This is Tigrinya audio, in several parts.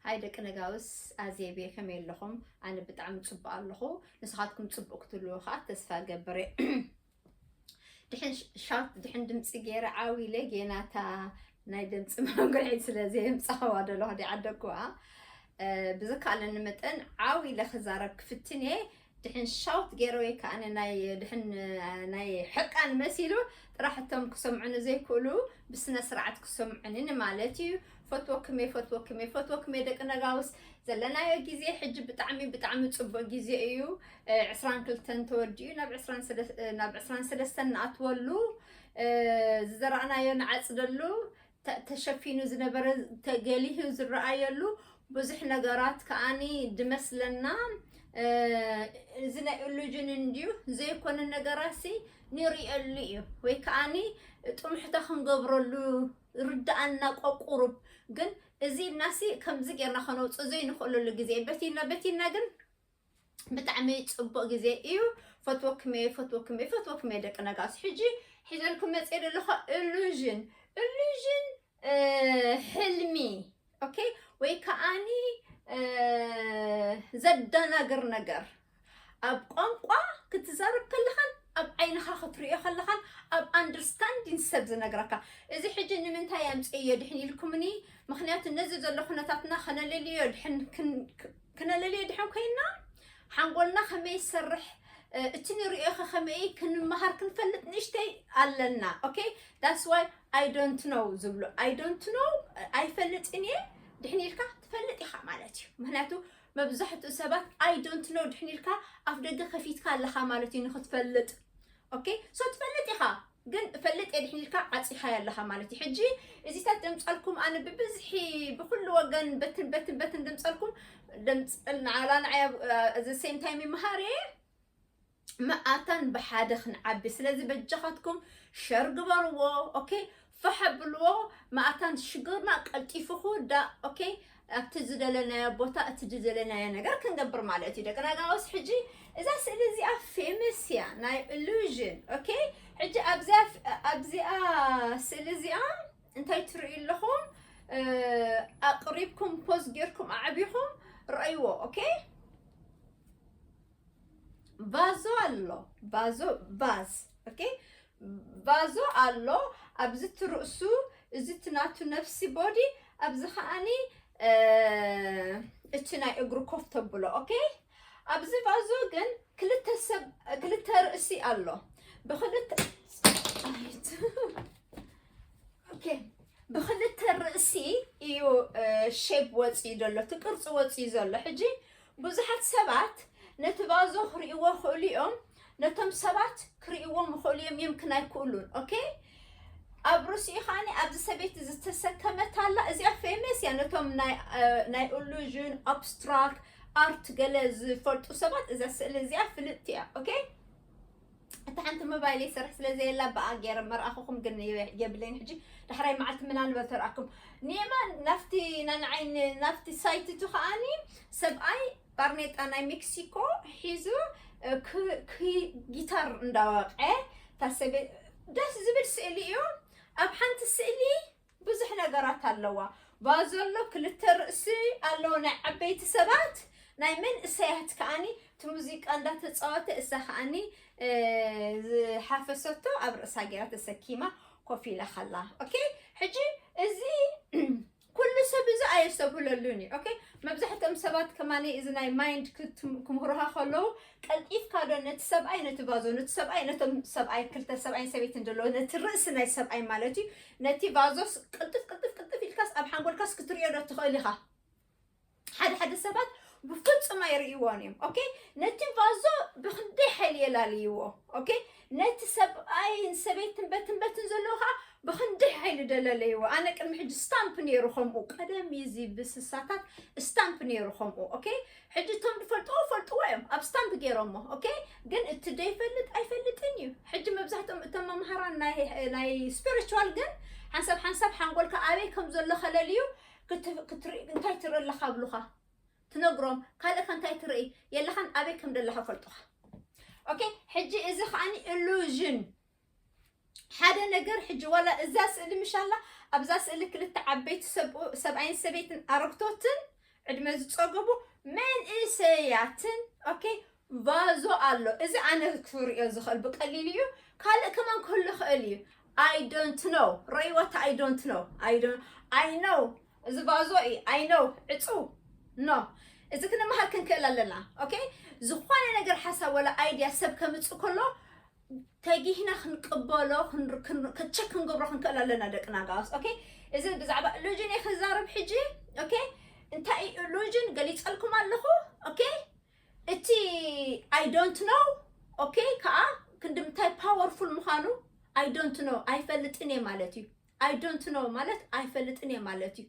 ሃይ ደቂ ነጋውስ፣ ኣዜብ እየ፣ ከመይ ኣለኹም? ኣነ ብጣዕሚ ጽቡቕ ኣለኹ። ንስኻትኩም ጽቡቕ ክትህልዉ ኸኣ ተስፋ እገብር እየ። ድሕን ሽ-፣ ሻውት፣ ድሕን ድምጺ ገይረ ዓው ኢለ፣ ጌናታ ናይ ድምጺ መጉርዒት ስለ ዘየምጻኽዋ ደለኹ ዲዓደግዋ። እ፣ ብዝከኣለኒ መጠን ዓው ኢለ ክዛረብ ክፍትን እየ። ድሕን ሻውት ገይረ ወይ ከኣ ናይ ድሕን፣ እ፣ ናይ ሕቃን መሲሉ ጥራሕ እቶም ክሰምዑኒ ዘይክእሉ ብስነ ስርዓት ክሰምዑኒ ንማለት እዩ። ፈትወኩም እየ፣ ፈትወኩም እየ፣ ፈትወኩም እየ ደቂ ነጋውስ። ዘለናዮ ግዜ ሕጂ ብጣዕሚ፣ ብጣዕሚ ጽቡቕ ግዜ እዩ። እ፣ ዕስራን ክልተን ተወዲኡ ናብ ዕስራን ሰለስተ፣ እ፣ ናብ ዕስራን ሰለስተን ንኣትወሉ፣ እ፣ ዝዘራእናዮ ንዓጽደሉ፣ ተ-፣ ተሸፊኑ ዝነበረ ተገሊሁ ዝረኣየሉ ብዙሕ ነገራት ከኣኒ ድመስለና። እ፣ እዚ ናይ ኢሉዥን እንድዩ፣ ዘይኮነ ነገራሲ ንርእየሉ እዩ፣ ወይ ከኣኒ ጥሙሕታ ክንገብረሉ ርድኣና ቆቁሩብ። ግን እዚ ኢልናሲ ከምዚ ጌርና ከነውፅእ ዘይንኽእለሉ ግዜ እዩ። በቲና በቲና ግን ብጣዕሚ ጽቡቕ ግዜ እዩ። ፈትወኩም እየ፣ ፈትወኩም እየ፣ ፈትወኩም እየ ደቂ ነጋስ። ሕጂ ሒዘልኩም መጽየ ዘለኹ ኢሉዥን፣ ኢሉዥን፣ እ፣ ሕልሚ፣ ኦኬ? ወይ ከኣኒ፣ እ፣ ዘደናግር ነገር። ኣብ ቋንቋ ክትዛረብ ከለኻን ኣብ ዓይንኻ ክትሪኦ ከለኻን ኣብ ኣንደርስታንዲንግ ሰብ ዝነግረካ። እዚ ሕጂ ንምንታይ ኣምጽእዮ ድሕን ኢልኩምኒ? ምኽንያቱ ነዚ ዘሎ ኩነታትና ከነለልዮ ድሕን ክን-፣ ክ-፣ ክነለልዮ ድሕን ኮይና፣ ሓንጎልና ከመይ ይሰርሕ፣ እ፣ እቲ ንሪኦ ኸ ከመይ ክንመሃር ክንፈልጥ ንእሽተይ ኣለና። ኦኬ? That's why I don't know ዝብሉ። I don't know፣ እ፣ ኣይፈልጥን እየ። ድሕን ኢልካ ትፈልጥ ኢኻ ማለት እዩ። ምኽንያቱ መብዛሕትኡ ሰባት I don't know ድሕን ኢልካ ኣፍ ደገ ከፊትካ ኣለኻ ማለት እዩ ንኽትፈልጥ። ኦኬ? So ትፈልጥ ኢኻ፣ ግን እፈልጥ እየ ድሕን ኢልካ ዓጺኻዮ ኣለኻ ማለት እዩ። ሕጂ እዚታት ደምጻልኩም ኣነ ብብዝሒ ብኹሉ ወገን በትን፣ በትን፣ በትን ደምጻልኩም፣ ደምጽልና ኣላ ንዓይ ኣብ፣ እ፣ the same time ይመሃር እየ። መኣታን ብሓደ ክንዓቢ። ስለዚ በጃኻትኩም ሸር ግበርዎ፣ ኦኬ? ፋሕ ኣብልዎ፣ መኣታን ሽግርና ቀልጢፉ ክውዳእ፣ ኦኬ? ኣብቲ ዝደለናዮ ቦታ፣ እቲ ዝደለናዮ ነገር ክንገብር ማለት እዩ። ደቂ ነጋውስ፣ ሕጂ እዛ ስእሊ እዚኣ ፌመስ እያ፣ ናይ ኢሉዥን፣ ኦኬ? ሕጂ ኣብዚኣ፣ ኣብዚኣ ስእሊ እዚኣ እንታይ ትርእዩ ኣለኹም? እ፣ ኣቕሪብኩም፣ ፖዝ ጌርኩም ኣዕቢኹም ረእይዎ፣ ኦኬ? ቫዞ ኣሎ፣ ቫዞ፣ ቫዝ፣ ኦኬ? ቫዞ ኣሎ። ኣብዚ እቲ ርእሱ፣ እዚ እቲ ናቱ ነፍሲ ቦዲ፣ ኣብዚ ከኣኒ፣ እ፣ እቲ ናይ እግሩ ኮፍ ተብሎ፣ ኦኬ? ኣብዚ ቫዞ ግን ክልተ ሰብ፣ ክልተ ርእሲ ኣሎ። ብክልተ፣ ኦኬ፣ ብክልተ ርእሲ እዩ፣ እ፣ ሼፕ ወፂኡ ዘሎ፣ እቲ ቅርፂ ወፂኡ ዘሎ። ሕጂ ብዙሓት ሰባት ነቲ ቫዞ ክርእይዎ ክእሉ እዮም፣ ነቶም ሰባት ክርእይዎም ይኽእሉ እዮም፣ ይምክን ኣይክእሉን። ኦኬ፣ ኣብ ርእሲኡ ከዓኒ ኣብዚ ሰበይቲ ዝተሰከመት ኣላ። እዚኣ ፌመስ እያ፣ ነቶም ናይ፣ እ፣ ናይ ኢሉዥን፣ ኣብስትራክት ኣርት ገለ ዝፈልጡ ሰባት እዛ ስእሊ እዚኣ ፍልጥቲ እያ። ኦኬ፣ እታ ሓንቲ ሞባይለይ ይሰርሕ ስለ ዘየላ ብኣ ገይረ መርኣኹኹም፣ ግን የብለይን። ሕጂ ዳሕራይ መዓልቲ ምናልባት ተርኣኩም። ኒማ ናፍቲ ናንዓይ ን-፣ ናፍቲ ሳይት እቱ ከኣኒ ሰብኣይ ባርኔጣ ናይ ሜክሲኮ ሒዙ፣ እ፣ ክ-፣ ክ-፣ ጊታር እንዳወቀ ታሰበ። ደስ ዝብል ስእሊ እዩ። ኣብ ሓንቲ ስእሊ ብዙሕ ነገራት ኣለዋ። ቫዞ ኣሎ፣ ክልተ ርእሲ ኣለዎ ናይ ዓበይቲ ሰባት፣ ናይ መንእሰያት ከኣኒ እቲ ሙዚቃ እንዳተጻወተ እሳ ከኣኒ፣ እ፣ ዝሓፈሰቶ ኣብ ርእሳ ገይራ ተሰኪማ ኮፍ ኢላ ከላ። ኦኬ፣ ሕጂ እዚ ኩሉ ሰብ እዚ ኣየስተብህለሉን እዩ። ኦኬ፣ መብዛሕትኦም ሰባት ከማኒ እዚ ናይ ማይንድ ክት-፣ ክምህሩኻ ከለዉ ቀልጢፍካ ዶ ነቲ ሰብኣይ ነቲ ቫዞ፣ ነቲ ሰብኣይ ነቶም ሰብኣይ፣ ክልተ ሰብኣይን ሰበይትን ዘለዉ፣ ነቲ ርእሲ ናይ ሰብኣይ ማለት እዩ፣ ነቲ ቫዞስ ቅልጥፍ፣ ቅልጥፍ፣ ቅልጥፍ ኢልካስ ኣብ ሓንጎልካስ ክትርእዮ ዶ ትኽእል ኢኻ? ሓደ ሓደ ሰባት ብፍጹም ኣይርእይዎን እዮም። ኦኬ፣ ነቲ ቫዞ ብኽንደይ ሓይሊ የላልይዎ። ኦኬ፣ ነቲ ሰብኣይን ሰበይትን በትን በትን ዘለዎ ኸዓ ብኽንደይ ሓይሊ ደለለይዎ። ኣነ ቅድሚ ሕጂ ስታምፕ ነይሩ ከምኡ። ቀደም እዩ እዚ ብስሳታት ስታምፕ ነይሩ ከምኡ። ኦኬ፣ ሕጂ እቶም ዝፈልጥዎ ፈልጥዎ እዮም፣ ኣብ ስታምፕ ገይሮሞ። ኦኬ፣ ግን እቲ ዘይፈልጥ ኣይፈልጥን እዩ። ሕጂ መብዛሕትኦም እቶም መምሃራን ናይ፣ ናይ ስፒሪቹዋል ግን ሓንሳብ ሓንሳብ ሓንጎልካ ኣበይ ከም ዘሎ ከለልዩ ክት-፣ ክትርኢ፣ እንታይ ትርኢ ኣለኻ ብሉኻ። ትነግሮም፣ ካልእ ከ እንታይ ትርኢ? የለኻን፣ ኣበይ ከም ዘለኻ ፈልጡኻ። ኦኬ፣ ሕጂ እዚ ከኣኒ ኢሉዥን። ሓደ ነገር ሕጂ ዋላ እዛ ስእሊ ምሻላ፣ ኣብዛ ስእሊ ክልተ ዓበይቲ ሰብ-፣ ሰብኣይን ሰበይትን፣ ኣረግቶትን ዕድመ ዝፀገቡ መንእሰያትን okay ቫዞ ኣሎ። እዚ ኣነ ክርእዮ ዝኽእል ብቀሊል እዩ። ካልእ ከማን ክህሉ ይኽእል እዩ። I don't know። ረይወት I don't know። I don't I know እዚ ቫዞ እዩ። I know ዕፁ no እዚ ክንመሃር ክንክእል ኣለና። okay ዝኾነ ነገር ሓሳብ ወላ idea ሰብ ከምፅእ ከሎ ተጊህና ክንቅበሎ ቸክ ክንገብሮ ክንክእል ኣለና ደቂ ናጋውስ። okay እዚ ብዛዕባ illusion እየ ክዛረብ ሕጂ። okay እንታይ እዩ illusion ገሊፀልኩም ኣለኹ። okay እቲ I don't know okay ከዓ ክንድምታይ powerful ምዃኑ I don't know ኣይፈልጥን እየ ማለት እዩ። I don't know ማለት ኣይፈልጥን እየ ማለት እዩ።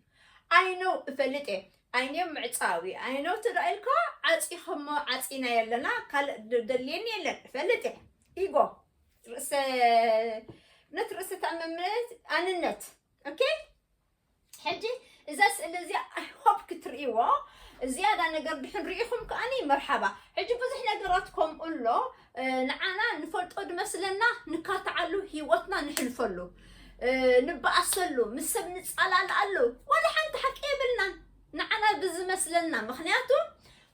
I know እፈልጥ እየ። I know ምዕፃው እዩ። I know ትዳ ኢልካ ዓፂኹሞ ዓፂና የለና ካልእ ደልየኒ የለን እፈልጥ እየ። ኢጎ ርእሰ ነት ርእሰ ተኣማንነት ኣንነት okay ሕጂ እዛ ስእሊ እዚኣ I hope ክትርእይዎ ዝያዳ ነገር ድሕን ርኢኹም ከኣኒ መርሓባ። ሕጂ ብዙሕ ነገራት ከምኡ ኣሎ። ንዓና ንፈልጦ ድመስለና ንካትዓሉ ህይወትና ንሕልፈሉ ንበኣሰሉ ምስ ሰብ ንፃላልኣሉ ወላ ሓንቲ ሓቂ የብልናን። ንዓና ብዝመስለና ምክንያቱ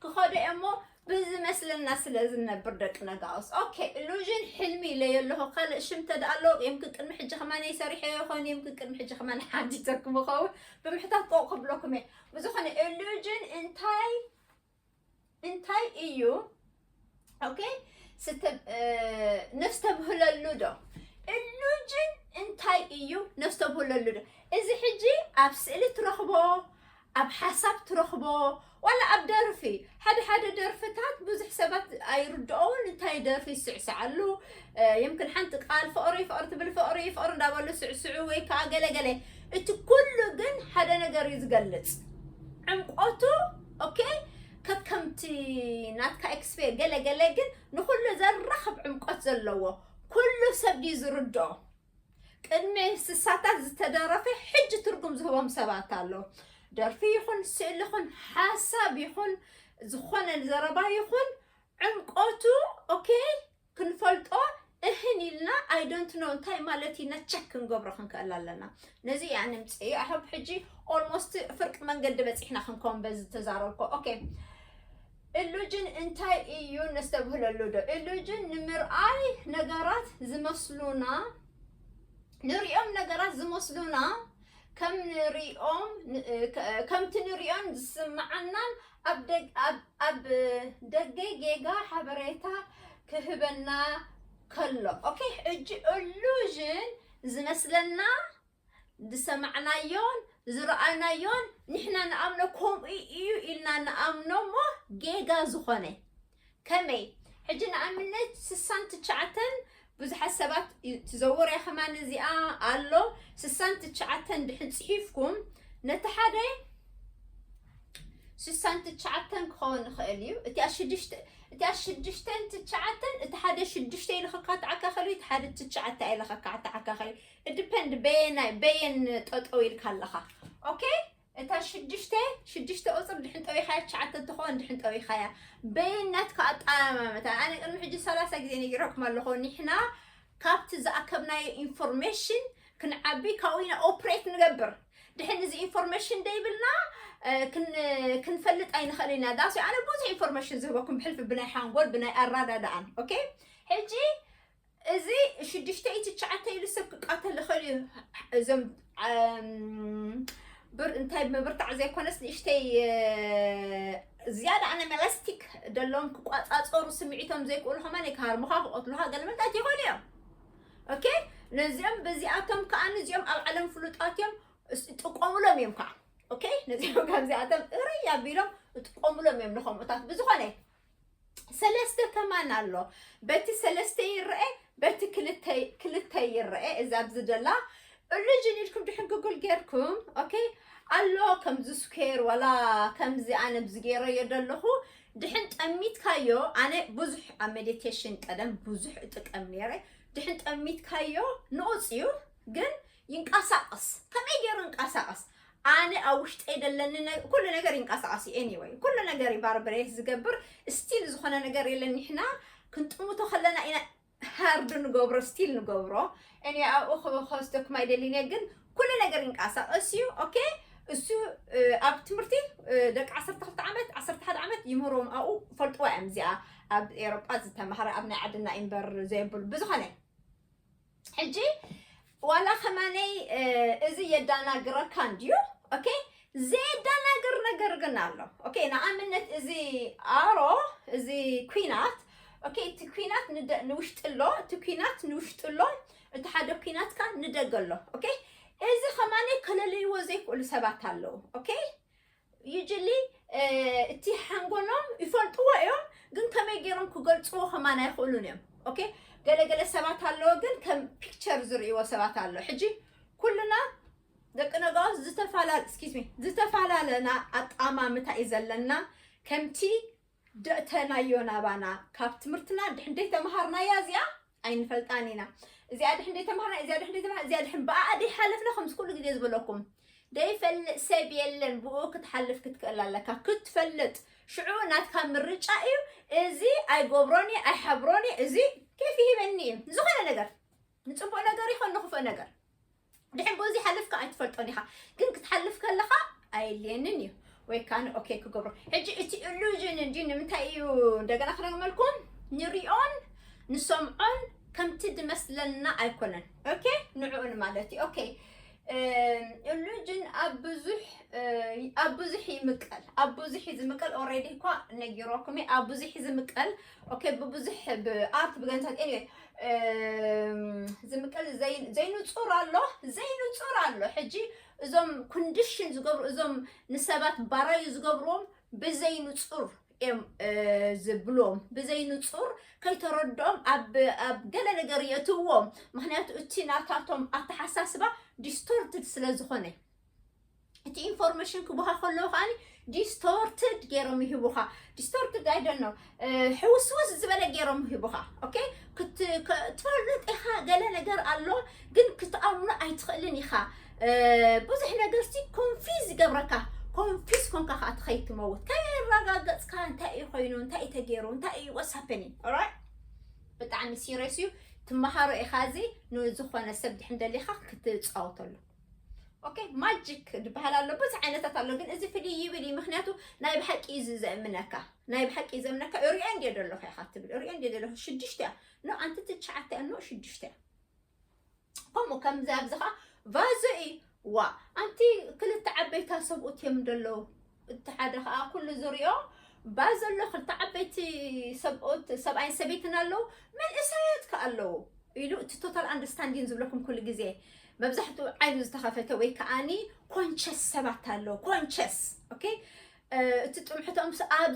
ክኸዶ እሞ ብዝመስለና ስለ ዝነብር ደቂ ነጋውስ okay illusion ሕልሚ ኢለዮ ኣለኹ። ካልእ ሽም ተደኣ ኣሎ የምክን ቅድሚ ሕጂ ከማን ይሰሪሐ ይኸውን የምክን ቅድሚ ሕጂ ከማን ሓቲተኩም ይኸውን ብምሕታት ቆቕ ክብለኩም እየ። ብዝኾነ illusion እንታይ እንታይ እዩ okay ስተ ነፍስ ተብህለሉ ዶ illusion እንታይ እዩ ነፍስ ተብህለሉ ዶ እዚ ሕጂ ኣብ ስእሊ ትረኽቦ ኣብ ሓሳብ ትረኽቦ ዋላ ኣብ ደርፊ ሓደ ሓደ ደርፍታት ብዙሕ ሰባት ኣይርድኦውን እንታይ ደርፊ ይስዕስዓሉ የምክን ሓንቲ ቃል ፍቕሪ ፍቕሪ ትብል ፍቕሪ ፍቕሪ እንዳበሉ ስዕስዑ ወይ ከዓ ገለገለ እቲ ኩሉ ግን ሓደ ነገር እዩ ዝገልፅ ዕምቆቱ okay ከከምቲ ናትካ ኤክስፔር ገለገለ ግን ንኩሉ ዘራኽብ ዕምቆት ዘለዎ ኩሉ ሰብ ድዩ ዝርድኦ ቅድሚ ስሳታት ዝተደረፈ ሕጂ ትርጉም ዝህቦም ሰባት ኣሎ። ደርፊ ይኹን ስእሊ ይኹን ሓሳብ ይኹን ዝኾነ ዘረባ ይኹን ዕምቆቱ okay ክንፈልጦ እህን ኢልና I don't know እንታይ ማለት ኢልና ቸክ ክንገብሮ ክንክእል ኣለና። ነዚ እያ ንምፅእ ኣሕብ ሕጂ almost ፍርቂ መንገዲ በፂሕና ክንከውን በዚ ተዛረብኮ okay illusion እንታይ እዩ ነስተብህለሉ ዶ illusion ንምርኣይ ነገራት ዝመስሉና ንሪኦም ነገራት ዝመስሉና ከም ንሪኦም ከምቲ ንሪኦን ዝስምዓናን ኣብ ደገ ጌጋ ሓበሬታ ክህበና ከሎ okay ሕጂ illusion ዝመስለና ዝሰማዕናዮን ዝረኣናዮን ንሕና ንኣምኖ ከምኡ እዩ ኢልና ንኣምኖ እሞ ጌጋ ዝኾነ ከመይ ሕጂ ንኣብነት ስሳን ትሽዓተን ብዙሓት ሰባት ትዘውር እያ ከማን እዚኣ ኣሎ ስሳን ትሽዓተን ድሕን ፅሒፍኩም ነቲ ሓደ ስሳን ትሽዓተን ክኸውን ይኽእል እዩ እቲኣ ሽዱሽተ እቲኣ ሽዱሽተን ትሽዓተን እቲ ሓደ ሽዱሽተ ኢሉ ከካትዓካ ከሉ እቲ ሓደ ትሽዓተ ኢሉ ከካትዓካ ከሉ ድፐንድ በየናይ በየን ጠጠው ኢልካ ኣለኻ okay እታ ሽዱሽተ ሽዱሽተ ቁፅር ድሕን ጠዊኻያ ትሽዓተ ትኸውን ድሕን ጠዊኻያ በየናትካ ኣጠማመታ ኣነ ቅድሚ ሕጂ ሰላሳ ግዜ ነጊረኩም ኣለኹ ንሕና ካብቲ ዝኣከብናዮ ኢንፎርሜሽን ክንዓቢ ካብኡ ኢና ኦፕሬት ንገብር ድሕን እዚ ኢንፎርሜሽን ደይብልና ክንፈልጥ ኣይንኽእል ኢና that's why ኣነ ብዙሕ ኢንፎርሜሽን ዝህበኩም ብሕልፊ ብናይ ሓንጎል ብናይ ኣራዳድኣን okay ሕጂ እዚ ሽዱሽተ ትሽዓተ ኢሉ ሰብ ክቃተል ይኽእል እዩ እዞም ብር እንታይ ምብርታዕ ዘይኮነስ ንእሽተይ ዝያዳ ኣነመለስቲክ ደለዎም ክቋፃፀሩ ስምዒቶም ዘይክእሉ ከማን ክሃርሙኻ ክቐትሉኻ ገለ ምንታት ይኽእሉ እዮም okay ነዚኦም በዚኣቶም ከዓ ነዚኦም ኣብ ዓለም ፍሉጣት እዮም ጥቀሙሎም እዮም ከዓ okay ነዚኦም ካብዚኣቶም እርይ ኣቢሎም ጥቀሙሎም እዮም ንኸምኡታት ብዝኾነ ሰለስተ ከማን ኣሎ በቲ ሰለስተ ይረአ በቲ ክልተ ይረአ እዚ ኣብዚ ደላ illusion ኢልኩም ድሕን ጉግል ጌርኩም okay ኣሎ ከምዚ ስኩዌር ዋላ ከምዚ ኣነ ብዚ ገይረዮ ደለኹ ድሕን ጠሚትካዮ ኣነ ብዙሕ ኣብ ሜዲቴሽን ቀደም ብዙሕ እጥቀም ነይረ ድሕን ጠሚትካዮ ንቑፅ እዩ ግን ይንቀሳቐስ ከመይ ገይሩ ይንቀሳቐስ ኣነ ኣብ ውሽጠይ ደለኒ ኩሉ ነገር ይንቀሳቐስ እዩ anyway ኩሉ ነገር እዩ ቫይብሬት ዝገብር still ዝኾነ ነገር የለን ንሕና ክንጥምቶ ከለና ኢና ሃርድ ንገብሮ still ንገብሮ እኔ ኣብኡ ክወስደኩም ኣይደልን እየ ግን ኩሉ ነገር ይንቀሳቐስ እዩ okay እሱ ኣብ ትምህርቲ ደቂ ዓሰርተ ክልተ ዓመት ዓሰርተ ሓደ ዓመት ይምህሮም ኣብኡ ፈልጥዋ እዮም። እዚኣ ኣብ ኤሮጳ ዝተማሃረ ኣብ ናይ ዓድና ኢንበር ዘየብሉ ብዝኾነ ሕጂ ዋላ ከማነይ እዚ የዳናግረካ እንድዩ። ኦኬ፣ ዘየዳናግር ነገር ግን ኣሎ። ኦኬ፣ ንኣብነት እዚ ኣሮ እዚ ኩናት ኦኬ፣ እቲ ኩናት ንደ- ንውሽጢ ኣሎ፣ እቲ ኩናት ንውሽጢ ኣሎ፣ እቲ ሓደ ኩናት ከ ንደገ ኣሎ። ኦኬ፣ እዚ ከማነይ ከለልይዎ ዘይክእሉ ሰባት ኣለዉ። ኦኬ፣ usually እቲ ሓንጎሎም ይፈልጥዎ እዮም፣ ግን ከመይ ገይሮም ክገልፅዎ ከማን ኣይኽእሉን እዮም። ኦኬ፣ ገለገለ ሰባት ኣለዎ ግን ከም ፒክቸር ዝርእይዎ ሰባት ኣሎ። ሕጂ ኩልና ደቂ ነጋውስ ዝተፋላ- excuse me፣ ዝተፋላለና ኣጣማምታ እዩ ዘለና። ከምቲ ደእተናዮ ናባና ካብ ትምህርትና ድሕን ደይተምሃርናያ እዚኣ ኣይንፈልጣን ኢና። እዚኣ ድሕን ደይተምሃርና እዚኣ ድሕን ደይተምሃር እዚኣ ድሕን ብኣኣ ደይሓለፍና ከምዚ ኩሉ ግዜ ዝበለኩም ደይፈልጥ ሰብ የለን። ብኡ ክትሓልፍ ክትክእል ኣለካ ክትፈልጥ። ሽዑ ናትካ ምርጫ እዩ። እዚ ኣይገብሮን እየ ኣይሓብሮን እየ፣ እዚ ኬፍ ይህበኒ እዩ። ዝኾነ ነገር ንፅቡቅ ነገር ይኾን ንክፉእ ነገር ድሕን በዚ ሓልፍካ ኣይትፈልጦን ኢኻ፣ ግን ክትሓልፍ ከለኻ ኣየድልየንን እዩ ወይ ከዓ ኦኬ ክገብሮ። ሕጂ እቲ ኢሉዥን እንዲ ንምንታይ እዩ እንደገና ክደግመልኩም? ንሪኦን ንሰምዖን ከምቲ ድመስለና ኣይኮነን። ኦኬ፣ ንዕኡን ማለት እዩ። ኦኬ፣ ኢሉዥን ኣብ ብዙሕ ኣብ ብዙሕ ይምቀል፣ ኣብ ብዙሕ እዩ ዝምቀል። ኦልሬዲ እኳ ነጊሮኩም እየ፣ ኣብ ብዙሕ እዩ ዝምቀል። ኦኬ፣ ብብዙሕ ብኣርት ብገንዘብ ኤኒዌይ ዝምቀል ዘይንፁር ኣሎ፣ ዘይንፁር ኣሎ። ሕጂ እዞም ኮንዲሽን ዝገብሩ እዞም ንሰባት ባራዩ ዝገብርዎም ብዘይንፁር እዮም ዝብልዎም፣ ብዘይንፁር ከይተረድኦም ኣብ ገለ ነገር የእትውዎም። ምክንያቱ እቲ ናታቶም ኣተሓሳስባ ዲስቶርትድ ስለ ዝኾነ እቲ ኢንፎርሜሽን ክቡካ ከለዉ ከዓኒ ዲስቶርትድ ገይሮም ይህቡኻ። ዲስቶርትድ ኣይ ዶንት ኖ፣ ሕውስውስ ዝበለ ገይሮም ይህቡኻ። ኦኬ፣ ክትፈልጥ ኢኻ ገለ ነገር ኣሎ ግን ክትኣምኖ ኣይትኽእልን ኢኻ። ብዙሕ ነገር ሲ ኮንፊዝ ይገብረካ። ኮንፊዝ ኮንካ ከዓ ትኸይድ ትመውት። ከየረጋገፅካ እንታይ እዩ ኮይኑ እንታይ እዩ ተገይሩ እንታይ እዩ ወሳፐኒ ኦራይት። ብጣዕሚ ሲሪየስ እዩ። ትመሃሮ ኢኻ እዚ ንዝኾነ ሰብ ድሕን ደሊኻ ክትፃወተሉ። ኦኬ፣ ማጂክ ዝበሃል ኣሎ፣ ብዙሕ ዓይነታት ኣሎ፣ ግን እዚ ፍልይ ይብል እዩ። ምክንያቱ ናይ ብሓቂ እዩ ዘእምነካ፣ ናይ ብሓቂ እዩ ዘእምነካ። ሪኦ እንድየ ዘለኹ ኢኻ ትብል፣ ሪኦ እንድየ ዘለኹ ሽዱሽተ እያ። ኖ ኣንቲ ትሽዓተ እያ፣ ኖ ሽዱሽተ እያ። ከምኡ ከምዚ ኣብዚ ከዓ ቫዞ እዩ። ዋ ኣንቲ ክልተ ዓበይታ ሰብኡት እዮም ዘለዉ። እቲ ሓደ ከዓ ኩሉ ዝሪኦ ባዞ ኣሎ፣ ክልተ ዓበይቲ ሰብኡት ሰብኣይን ሰበይትን ኣለዉ፣ መንእሰያት ከዓ ኣለዉ ኢሉ እቲ ቶታል ኣንደርስታንዲን ዝብለኩም ኩሉ ግዜ መብዛሕትኡ ዓይኑ ዝተኸፈተ ወይ ከዓኒ ኮንቸስ ሰባት ኣለዉ። ኮንቸስ ኦኬ፣ እቲ ጥምሕቶም ኣብ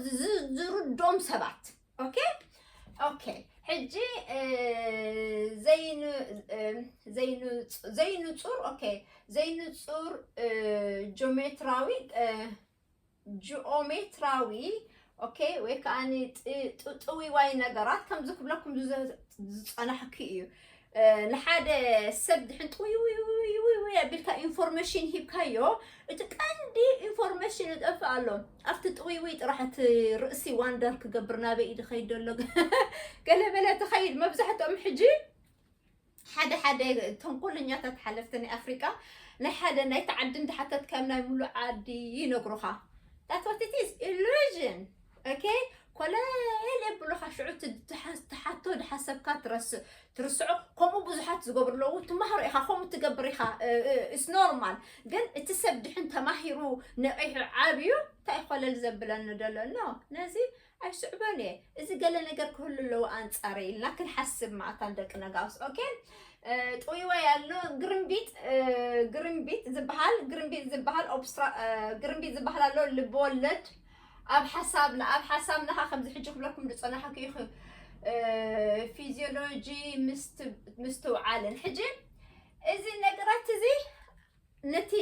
ዝርዶም ሰባት ኦኬ ኦኬ። ሕጂ ዘይኑ ዘይኑ ዘይንጹር ኦኬ ዘይንጹር ጂኦሜትራዊ ጂኦሜትራዊ ኦኬ ወይ ከዓ ጥውይዋይ ነገራት ከምዚ ክብለኩም ዝፀናሕኩ እዩ። ንሓደ ሰብ ድሕን ጥውይውይውይውይ ኣቢልካ ኢንፎርሜሽን ሂብካዮ እቲ ቀንዲ ኢንፎርሜሽን ይጠፍእ ኣሎ። ኣብቲ ጥውይውይ ጥራሕ እቲ ርእሲ ዋንደር ክገብር ናበይ ኢዩ ዝኸይድ ዘሎ ገለ በለ ትኸይድ። መብዛሕትኦም ሕጂ ሓደ ሓደ ተንኮለኛታት ሓለፍቲ ናይ ኣፍሪቃ ናይ ሓደ ናይ ተዓዲ እንዳሓተትካዮም ናይ ሙሉእ ዓዲ ይነግሩኻ። That's what it is, illusion. ኦኬ ኮለል የብሉኻ። ሽዑ ትሓቶ ድሓሰብካ ትረስዕ ትርስዖ። ከምኡ ብዙሓት ዝገብሩ ኣለዉ። ትመሃሮ ኢኻ፣ ከምኡ ትገብር ኢኻ። It's normal። ግን እቲ ሰብ ድሕን ተማሂሩ ነቒሑ ዓብዩ እንታይ ኮለል ዘብለኒ ደሎ ኖ ነዚ ኣይስዕቦን እየ። እዚ ገለ ነገር ክህሉ ኣለዎ ኣንጻረይ ኢልና ክንሓስብ ማእታን ደቂ ነጋውስ። ኦኬ ጥውይዋይ ኣሎ ግርምቢጥ ግርምቢጥ ዝበሃል ግርምቢጥ ዝበሃል ኦብስትራ ግርምቢጥ ዝበሃል ኣሎ ልቢ ወለድ ኣብ ሓሳብና ኣብ ሓሳብና ካ ከምዚ ሕጂ ክብለኩም ዝጸናሕኩ ኢኹ። ፊዚዮሎጂ ምስትውዓልን ሕጂ እዚ ነገራት እዚ ነቲ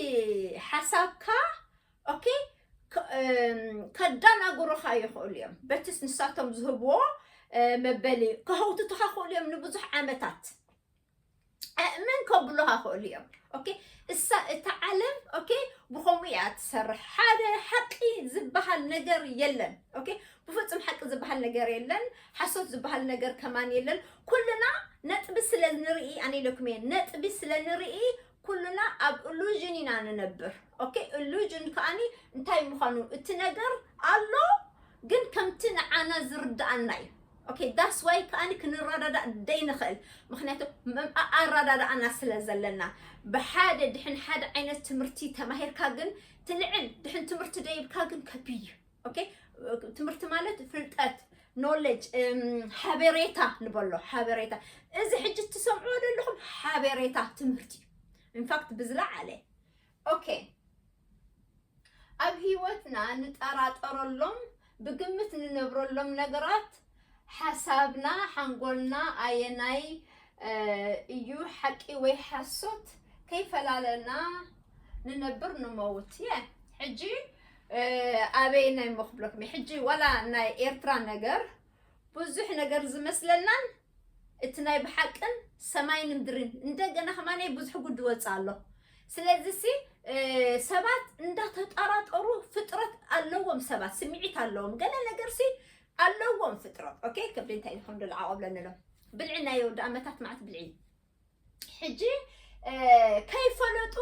ሓሳብካ ኦኬ ከዳናግሩኻ ይኽእሉ እዮም። በቲ ንሳቶም ዝህብዎ መበሊ ከህውትቱኻ ክእሉ እዮም ንብዙሕ ዓመታት። ኣእመን ከብሉኻ ክእሉ እዮም። ኦኬ እሳ እታ ዓለም ኦኬ ብኸምኡ እያ ትሰርሕ። ሓደ ሓቂ ዝበሃል ነገር የለን። ኦኬ ብፍጹም ሓቂ ዝበሃል ነገር የለን። ሓሶት ዝበሃል ነገር ከማን የለን። ኩልና ነጥቢ ስለ ንርኢ ኣነ ኢለኩም እየ ነጥቢ ስለ ንርኢ ኩልና ኣብ ኢሉዥን ኢና ንነብር። ኦኬ፣ ኢሉዥን ከኣኒ እንታይ ምዃኑ፣ እቲ ነገር ኣሎ ግን ከምቲ ንዓና ዝርድኣና እዩ። ኦኬ፣ that's why ከኣኒ ክንረዳዳእ ደይንኽእል፣ ምክንያቱ ኣረዳዳኣና ስለ ዘለና። ብሓደ ድሕን ሓደ ዓይነት ትምህርቲ ተማሂርካ ግን ትልዕል፣ ድሕን ትምህርቲ ደይብካ ግን ከቢድ እዩ። ኦኬ፣ ትምህርቲ ማለት ፍልጠት፣ ኖሌጅ፣ ሓበሬታ ንበሎ። ሓበሬታ፣ እዚ ሕጂ ትሰምዕዎ ዘለኹም ሓበሬታ ትምህርቲ። ኢንፋክት ብዝለዓለ። ኦኬ፣ ኣብ ህይወትና ንጠራጠረሎም፣ ብግምት ንነብረሎም ነገራት ሓሳብና፣ ሓንጎልና ኣየናይ እዩ ሓቂ ወይ ሓሶት ከይፈላለና ንነብር ንመውት። የ ሕጂ ኣበይ ናይ መክብለኩም ሕጂ ዋላ ናይ ኤርትራ ነገር ብዙሕ ነገር ዝመስለናን እቲ ናይ ብሓቅን ሰማይን ምድርን እንደገና ከማነይ ብዙሕ ጉድ ይወፅእ ኣሎ። ስለዚ ሲ ሰባት እንዳተጠራጠሩ ፍጥረት ኣለዎም፣ ሰባት ስምዒት ኣለዎም፣ ገለ ነገር ሲ ኣለዎም ፍጥረት። ኦኬ፣ ከብደ እንታይ ይኾን ዶ ልዓቆ ብለኒ ኣሎ። ብልዒ ናይ ወዲ ኣመታት ማዓት ብልዒ ሕጂ ከይፈለጡ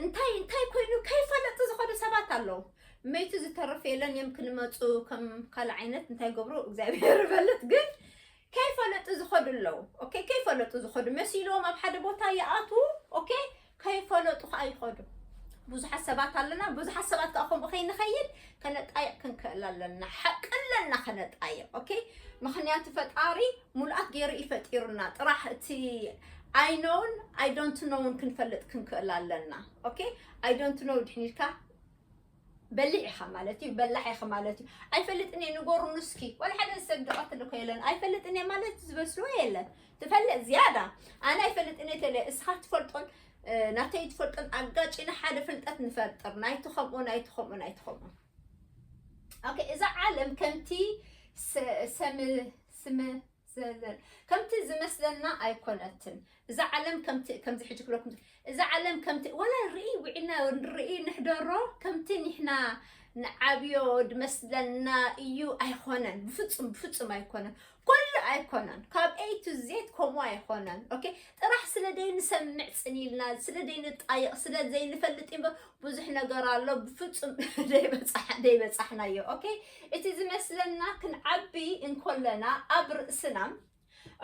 እንታይ እንታይ ኮይኑ ከይፈለጡ ዝኸዱ ሰባት ኣለዉ። መይቱ ዝተረፈ የለን እዮም ክንመፁ ከም ካልእ ዓይነት እንታይ ገብሩ እግዚኣብሔር ይፈልጥ። ግን ከይፈለጡ ዝኸዱ ኣለዉ። ኦኬ፣ ከይፈለጡ ዝኸዱ መሲልዎም ኣብ ሓደ ቦታ ይኣትዉ። ኦኬ፣ ከይፈለጡ ከዓ ይኸዱ። ብዙሓት ሰባት ኣለና። ብዙሓት ሰባት ከዓ ከምኡ ከይንኸይድ ከነጣይቕ ክንክእል ኣለና። ሓቂ ኣለና ከነጣይቕ። ኦኬ፣ ምክንያቱ ፈጣሪ ሙሉኣት ገይሩ እዩ ፈጢሩና። ጥራሕ እቲ ኣይኖውን ኣይዶንት ኖውን ክንፈልጥ ክንክእል ኣለና። ኦኬ፣ ኣይዶንት ኖው ድሕኒልካ በሊሕ ኢኻ ማለት እዩ፣ በላሕ ኢኻ ማለት እዩ። ኣይፈልጥን እየ ንገሩኒ እስኪ። ወላ ሓደ ሰብ ድቐትል እኮ የለን። ኣይፈልጥን እየ ማለት ዝበስልዎ የለን። ትፈልጥ ዝያዳ። ኣነ ኣይፈልጥን እየ ተለ እስኻ ትፈልጦን ናተይ ትፈልጦን ኣጋጭና ሓደ ፍልጠት ንፈጥር። ናይቲ ከምኡ ናይቲ ከምኡ ናይቲ ከምኡ። ኦኬ፣ እዛ ዓለም ከምቲ ሰ- ሰም ስም ዘዘን ከምቲ ዝመስለና ኣይኮነትን። እዛ ዓለም ከምቲ ከምዚ ሕጂ ክብለኩም እዛ ዓለም ከምቲ ወላ ርኢ ውዒና ንርኢ ንሕደሮ ከምቲ ንሕና ንዓብዮ ድመስለና እዩ ኣይኮነን። ብፍጹም ብፍጹም ኣይኮነን። ኩሉ ኣይኮነን። ካብ A to Z ከምኡ ኣይኮነን። ኦኬ፣ ጥራሕ ስለ ደይንሰምዕ ጽን ኢልና፣ ስለ ደይንጣየቕ፣ ስለ ዘይንፈልጥ እምበር ብዙሕ ነገር ኣሎ ብፍጹም ደይበጻሕ- ደይበጻሕናዮ። ኦኬ፣ እቲ ዝመስለና ክንዓቢ እንኮለና ኣብ ርእስና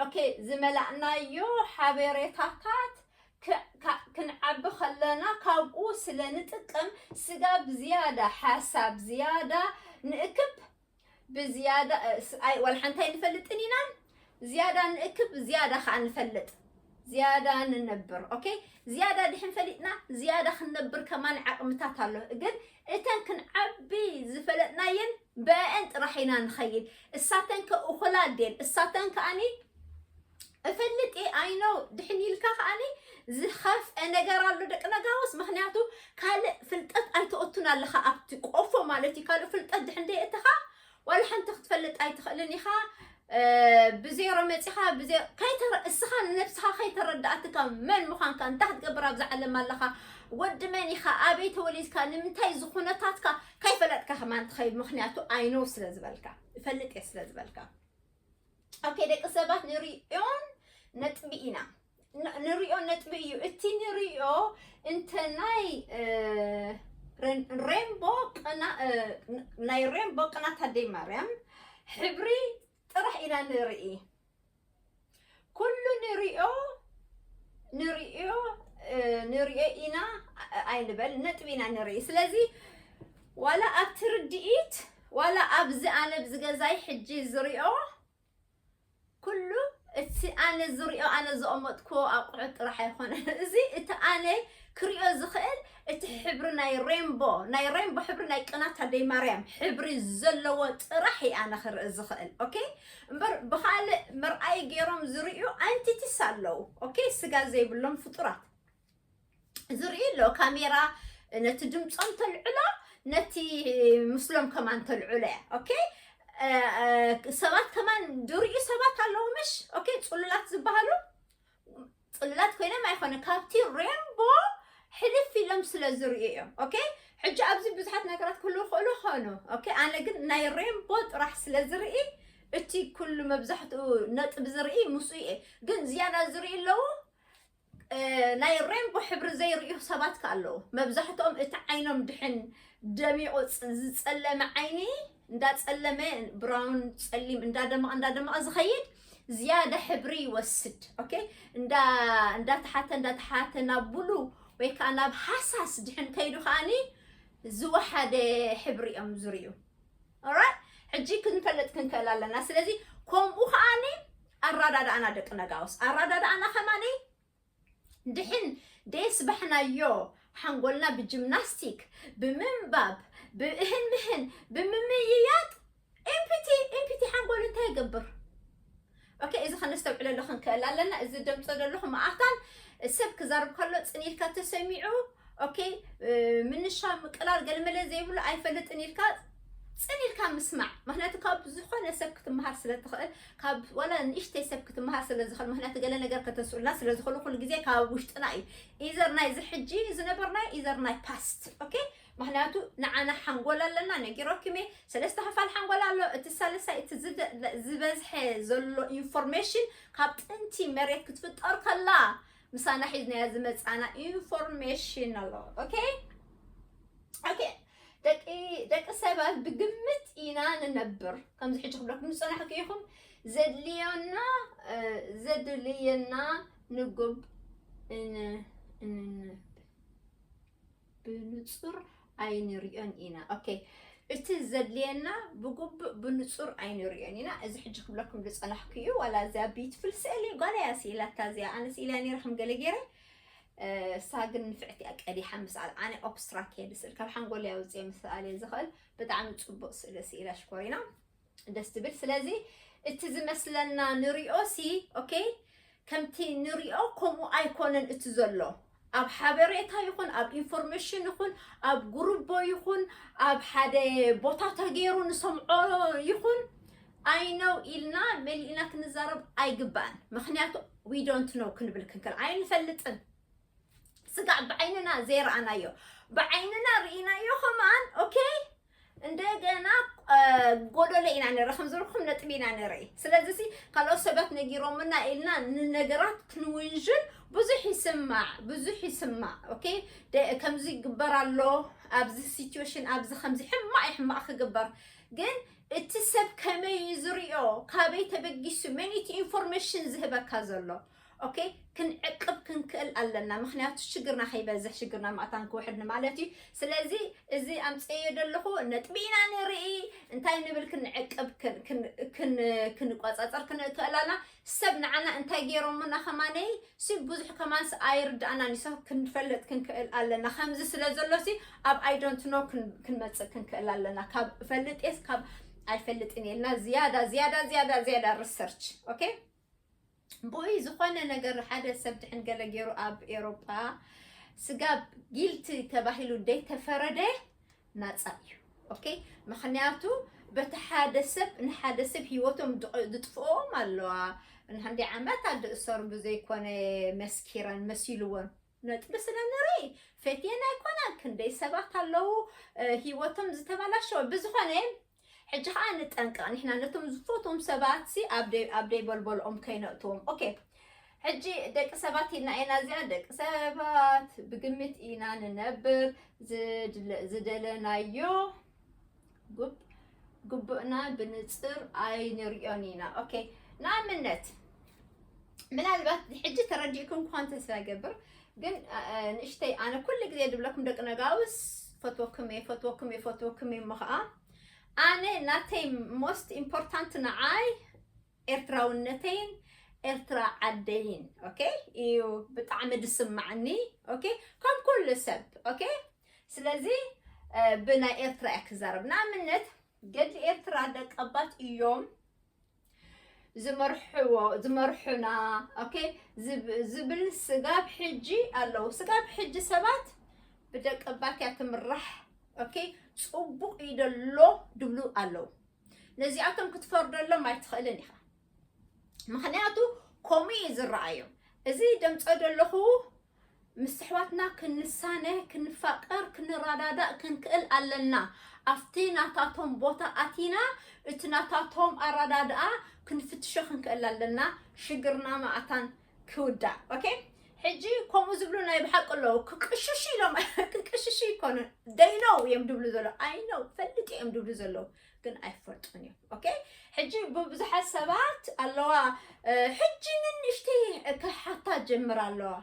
ኦኬ ዝመላእናዮ ሓበሬታታት ክ- ካ- ክንዓቢ ከለና ካብኡ ስለ ንጥቀም ስጋብ ዝያዳ ሓሳብ ዝያዳ ንእክብ ብዝያዳ እ፣ ስ- ኣይ ዋላ ሓንቲ ኣይንፈልጥን ኢና። ዝያዳ ንእክብ ዝያዳ ከዓ ንፈልጥ ዝያዳ ንነብር። ኦኬ፣ ዝያዳ ድሕን ፈሊጥና ዝያዳ ክንነብር ከማን ዓቕምታት ኣሎ። ግን እተን ክንዓቢ ዝፈለጥናየን ብአን ጥራሕ ኢና ንኸይድ። እሳተን ከ እኹላ ድየን? እሳተን ከኣኒ እፈልጥ እየ። ኣይ ኖ ድሕን ኢልካ ከኣኒ ዝኸፍአ ነገር ኣሎ ደቂ ነጋውስ። ምክንያቱ ካልእ ፍልጠት ኣይተኦቱን ኣለኻ ኣብቲ ቆፎ ማለት እዩ። ካልእ ፍልጠት ድሕን ደየእተኻ ዋላ ሓንቲ ክትፈልጥ ኣይትኽእልን ኢኻ። ብዜሮ መፂኻ ብዜ- ከይተረ- እስኻ ንነብስኻ ከይተረዳእትካ መን ምዃንካ እንታይ ክትገብር ኣብዛ ዓለም ኣለኻ፣ ወዲ መን ኢኻ፣ ኣበይ ተወሊድካ፣ ንምንታይ ዝኹነታትካ ከይፈለጥካ ከማን ትኸይድ። ምክንያቱ ኣይኖ ስለ ዝበልካ፣ እፈልጥ እየ ስለ ዝበልካ። ኦኬ ደቂ ሰባት ንሪኦን ነጥቢ ኢና። ን- ንሪኦ ነጥቢ እዩ። እቲ ንሪኦ እንተ ናይ እ፣ ሬን- ሬንቦ ቅና እ፣ ን- ናይ ሬንቦ ቅናት ኣደይ ማርያም ሕብሪ ጥራሕ ኢና ንርኢ። ኩሉ ንሪኦ ንሪኦ እ፣ ንሪኦ ኢና እ፣ ኣይንበል ነጥቢ ኢና ንርኢ። ስለዚ ዋላ ኣብቲ ርድኢት ዋላ ኣብዚ ኣነ ብዚ ገዛይ ሕጂ ዝሪኦ ኩሉ እቲ ኣነ ዝሪኦ ኣነ ዘቐመጥክዎ ኣቑሑት ጥራሕ ኣይኮነን። እዚ እቲ ኣነ ክሪኦ ዝኽእል እቲ ሕብሪ ናይ ሬንቦ ናይ ሬንቦ ሕብሪ ናይ ቅናት ኣደይ ማርያም ሕብሪ ዘለዎ ጥራሕ እየ ኣነ ክርኢ ዝኽእል። ኦኬ እምበር ብኻልእ መርኣይ ገይሮም ዝርእዩ ኣይንቲቲስ ኣለዉ። ኦኬ ስጋ ዘይብሎም ፍጡራት ዝርኢ ኣሎ። ካሜራ ነቲ ድምፆም ተልዕሎ ነቲ ምስሎም ከማን ተልዕሎ እያ። ኦኬ ሰባት ከማን ዝርእዩ ሰባት ኣለዉ ምሽ ኦኬ ፅሉላት ዝበሃሉ ፅሉላት ኮይኖም ኣይኮነ ካብቲ ሬንቦ ሕልፍ ኢሎም ስለ ዝርእዩ እዮም። ኦኬ ሕጂ ኣብዚ ብዙሓት ነገራት ክህሉ ክእሉ ኾኑ ኦኬ ኣነ ግን ናይ ሬንቦ ጥራሕ ስለ ዝርኢ እቲ ኩሉ መብዛሕትኡ ነጥብ ዝርኢ ምስኡ እየ ግን ዝያዳ ዝርኢ ኣለዉ ናይ ሬንቦ ሕብሪ ዘይርእዩ ሰባት ከ ኣለዉ። መብዛሕትኦም እቲ ዓይኖም ድሕን ደሚቑ ዝጸለመ ዓይኒ እንዳጸለመ ብራውን ጸሊም እንዳደመቐ እንዳደመቐ ዝኸይድ ዝያዳ ሕብሪ ይወስድ። ኦኬ፣ እንዳ እንዳተሓተ እንዳተሓተ ናብ ብሉ ወይ ከዓ ናብ ሃሳስ ድሕን ከይዱ ከዓኒ ዝወሓደ ሕብሪ እዮም ዝርእዩ። ኦራይት፣ ሕጂ ክንፈልጥ ክንክእል ኣለና። ስለዚ ከምኡ ከዓኒ ኣራዳዳእና ደቂ ነጋውስ ኣራዳዳእና ከማኒ ድሕን ደየስባሕናዮ ሓንጎልና ብጂምናስቲክ ብምንባብ ብእህን ምህን ብምምይያጥ ኤምፒቲ ኤምፒቲ ሓንጎል እንታይ ይገብር? ኦኬ፣ እዚ ከነስተውዕለሉ ክንክእል ኣለና። እዚ ደምፆ ዘለኹ መኣታን ሰብ ክዛርብ ከሎ ፅን ኢልካ ተሰሚዑ ኦኬ፣ ምንሻ ምቅላል ገለመለ ዘይብሉ ኣይፈልጥን ኢልካ ፅን ኢልካ ምስማዕ። ምክንያቱ ካብ ዝኾነ ሰብ ክትመሃር ስለ ትኽእል፣ ካብ ዋላ ንእሽተይ ሰብ ክትመሃር ስለ ዝኽእል፣ ምክንያቱ ገለ ነገር ከተስኡልና ስለ ዝኽእሉ ኩሉ ግዜ ካብ ውሽጥና እዩ። ኢዘር ናይ እዚ ሕጂ ዝነበርናዮ ኢዘር ናይ ፓስት። ኦኬ፣ ምክንያቱ ንዓና ሓንጎል ኣለና። ነጊረኩም እየ፣ ሰለስተ ክፋል ሓንጎል ኣሎ። እቲ ሳልሳይ እቲ ዝደ- ዝበዝሐ ዘሎ ኢንፎርሜሽን ካብ ጥንቲ መሬት ክትፍጠር ከላ ምሳና ሒዝናዮ ዝመፃና ኢንፎርሜሽን ኣሎ። ኦኬ፣ ኦኬ፣ ደቂ ደቂ ሰባት ብግምት ኢና ንነብር። ከምዚ ሕጂ ክብለኩም ዝፀናሕኩ ኢኹም። ዘድልዮና ዘድልየና ንጉብ ብንፁር ኣይንሪኦን ኢና። ኦኬ፣ እቲ ዘድልየና ብግቡእ ብንፁር ኣይንሪኦን ኢና። እዚ ሕጂ ክብለኩም ዝፀናሕኩ እዩ። ዋላ እዚኣ ቢዩቲፉል ስእሊ ጓል እያ ስኢላታ። እዚኣ ኣነ ስኢላ ነይረ ከም ገለ ገይረ። እሳ ግን ንፍዕቲ እያ ቀዲሓ ምስኣል ኣነ ኦብስትራክት እየ ዝስእል። ካብ ሓንጎል እያ ውፅእ ምስኣል እየ ዝኽእል። ብጣዕሚ ፅቡቅ ስእሊ ስኢላ ሽኮሪና። ደስ ትብል። ስለዚ እቲ ዝመስለና ንሪኦ ሲ ኦኬ፣ ከምቲ ንሪኦ ከምኡ ኣይኮነን እቲ ዘሎ። ኣብ ሓበሬታ ይኹን ኣብ ኢንፎርሜሽን ይኹን ኣብ ጉሩቦ ይኹን ኣብ ሓደ ቦታ ተገይሩ ንሰምዖ ይኹን ኣይነው ኢልና መሊእና ክንዛረብ ኣይግባእን። ምክንያቱ we don't know ክንብል ክንክእል ኣይንፈልጥን። ስጋዕ ብዓይንና ዘይረኣናዮ ብዓይንና ርኢናዮ ከማን ኦኬ እንደገና ጎደሎ ኢና ንርኢ፣ ከም ዝበልኩም ነጥቢ ኢና ንርኢ። ስለዚ ሲ ካልኦት ሰባት ነጊሮምና ኢልና ንነገራት ክንውንዥል ብዙሕ ይስማዕ፣ ብዙሕ ይስማዕ። ኦኬ ከምዚ ይግበር ኣሎ ኣብዚ ሲትዌሽን ኣብዚ ከምዚ ሕማቕ እዩ ሕማቕ ክግበር ግን እቲ ሰብ ከመይ እዩ ዝሪኦ ካበይ ተበጊሱ መን እቲ ኢንፎርሜሽን ዝህበካ ዘሎ ኦኬ ክንዕቅብ ክንክእል ኣለና። ምክንያቱ ሽግርና ከይበዝሕ ሽግርና ማእታን ክውሕድ ንማለት እዩ። ስለዚ እዚ ኣምፀዮ ዘለኹ ነጥቢ ኢና ንርኢ እንታይ ንብል ክንዕቅብ ክንቆፃፀር ክንክእል ኣለና። ሰብ ንዓና እንታይ ገይሮምና ከማነይ ሲ ብዙሕ ከማንስ ኣይርዳእናን እዩ። ሰብ ክንፈልጥ ክንክእል ኣለና። ከምዚ ስለ ዘሎ ሲ ኣብ I don't know ክንመፅእ ክንክእል ኣለና። ካብ እፈልጥ የስ ካብ ኣይፈልጥን የልና ዝያዳ ዝያዳ ዝያዳ ዝያዳ ሪሰርች ኦኬ ብኡይ ዝኾነ ነገር ሓደ ሰብ ድሕን ገለ ገይሩ ኣብ ኤሮጳ ስጋብ ጊልቲ ተባሂሉ ደይተፈረደ ናፃ እዩ። ኦኬ ምክንያቱ በቲ ሓደ ሰብ ንሓደ ሰብ ህይወቶም ዝጥፍኦም ኣለዋ። ንሓንዲ ዓመት ኣደእሰሩ ብዘይኮነ መስኪረን መሲልዎን ነጥቢ ስለ ንርኢ ፈትየን ኣይኮነን። ክንደይ ሰባት ኣለዉ ህይወቶም ዝተበላሸወ ብዝኾነ ሕጂ ከዓ ንጠንቀቕ ንሕና ነቶም ዝፈትዎም ሰባት ሲ ኣብ ደይ በልበልኦም ከይነእትዎም። ኦኬ ሕጂ ደቂ ሰባት ኢልና ኢና እዚኣ ደቂ ሰባት ብግምት ኢና ንነብር። ዝደለናዮ ግቡእና ብንፅር ኣይንሪኦን ኢና። ኦኬ ንኣብነት ምናልባት ሕጂ ተረዲእኩም ክኾን ተስፋ ይገብር። ግን ንእሽተይ ኣነ ኩሉ ግዜ ድብለኩም ደቂ ነጋውስ ፈትወኩም እየ ፈትወኩም እየ ፈትወኩም እየ እሞ ከዓ ኣነ ናተይ most important ንዓይ ኤርትራውነተይን ኤርትራ ዓደይን ኦኬ እዩ ብጣዕሚ ድስማዕኒ። ኦኬ ከም ኩሉ ሰብ ኦኬ ስለዚ ብናይ ኤርትራ እያ ክዛረብ ንኣብነት ገድሊ ኤርትራ ደቀባት እዮም ዝመርሕዎ ዝመርሑና ኦኬ ዝብል ስጋብ ሕጂ ኣለዉ። ስጋብ ሕጂ ሰባት ብደቀባት እያ ትምራሕ ኦኬ ፅቡቕ እዩ ደሎ ድብሉ ኣለዉ። ነዚኣቶም ክትፈርደሎም ኣይትኽእልን ኢኻ። ምክንያቱ ከምኡ እዩ ዝረኣዮም። እዚ ደምፀ ዘለኹ ምስ ኣሕዋትና ክንሳነ ክንፋቀር ክንረዳዳእ ክንክእል ኣለና። ኣብቲ ናታቶም ቦታ ኣቲና እቲ ናታቶም ኣረዳድኣ ክንፍትሾ ክንክእል ኣለና። ሽግርና መኣታን ክውዳእ ኦኬ። ሕጂ ከምኡ ዝብሉ ናይ ብሓቂ ኣለዉ። ክቅሽሹ ኢሎም ክቅሽሹ ይኮኑን ደይነው እዮም ድብሉ ዘለዉ። ኣይነው ፈልጥ እዮም ድብሉ ዘለዉ፣ ግን ኣይፈልጡን እዮም። ኦኬ፣ ሕጂ ብብዙሓት ሰባት ኣለዋ። ሕጂ ንንእሽተይ ክሓታ ጀምር ኣለዋ።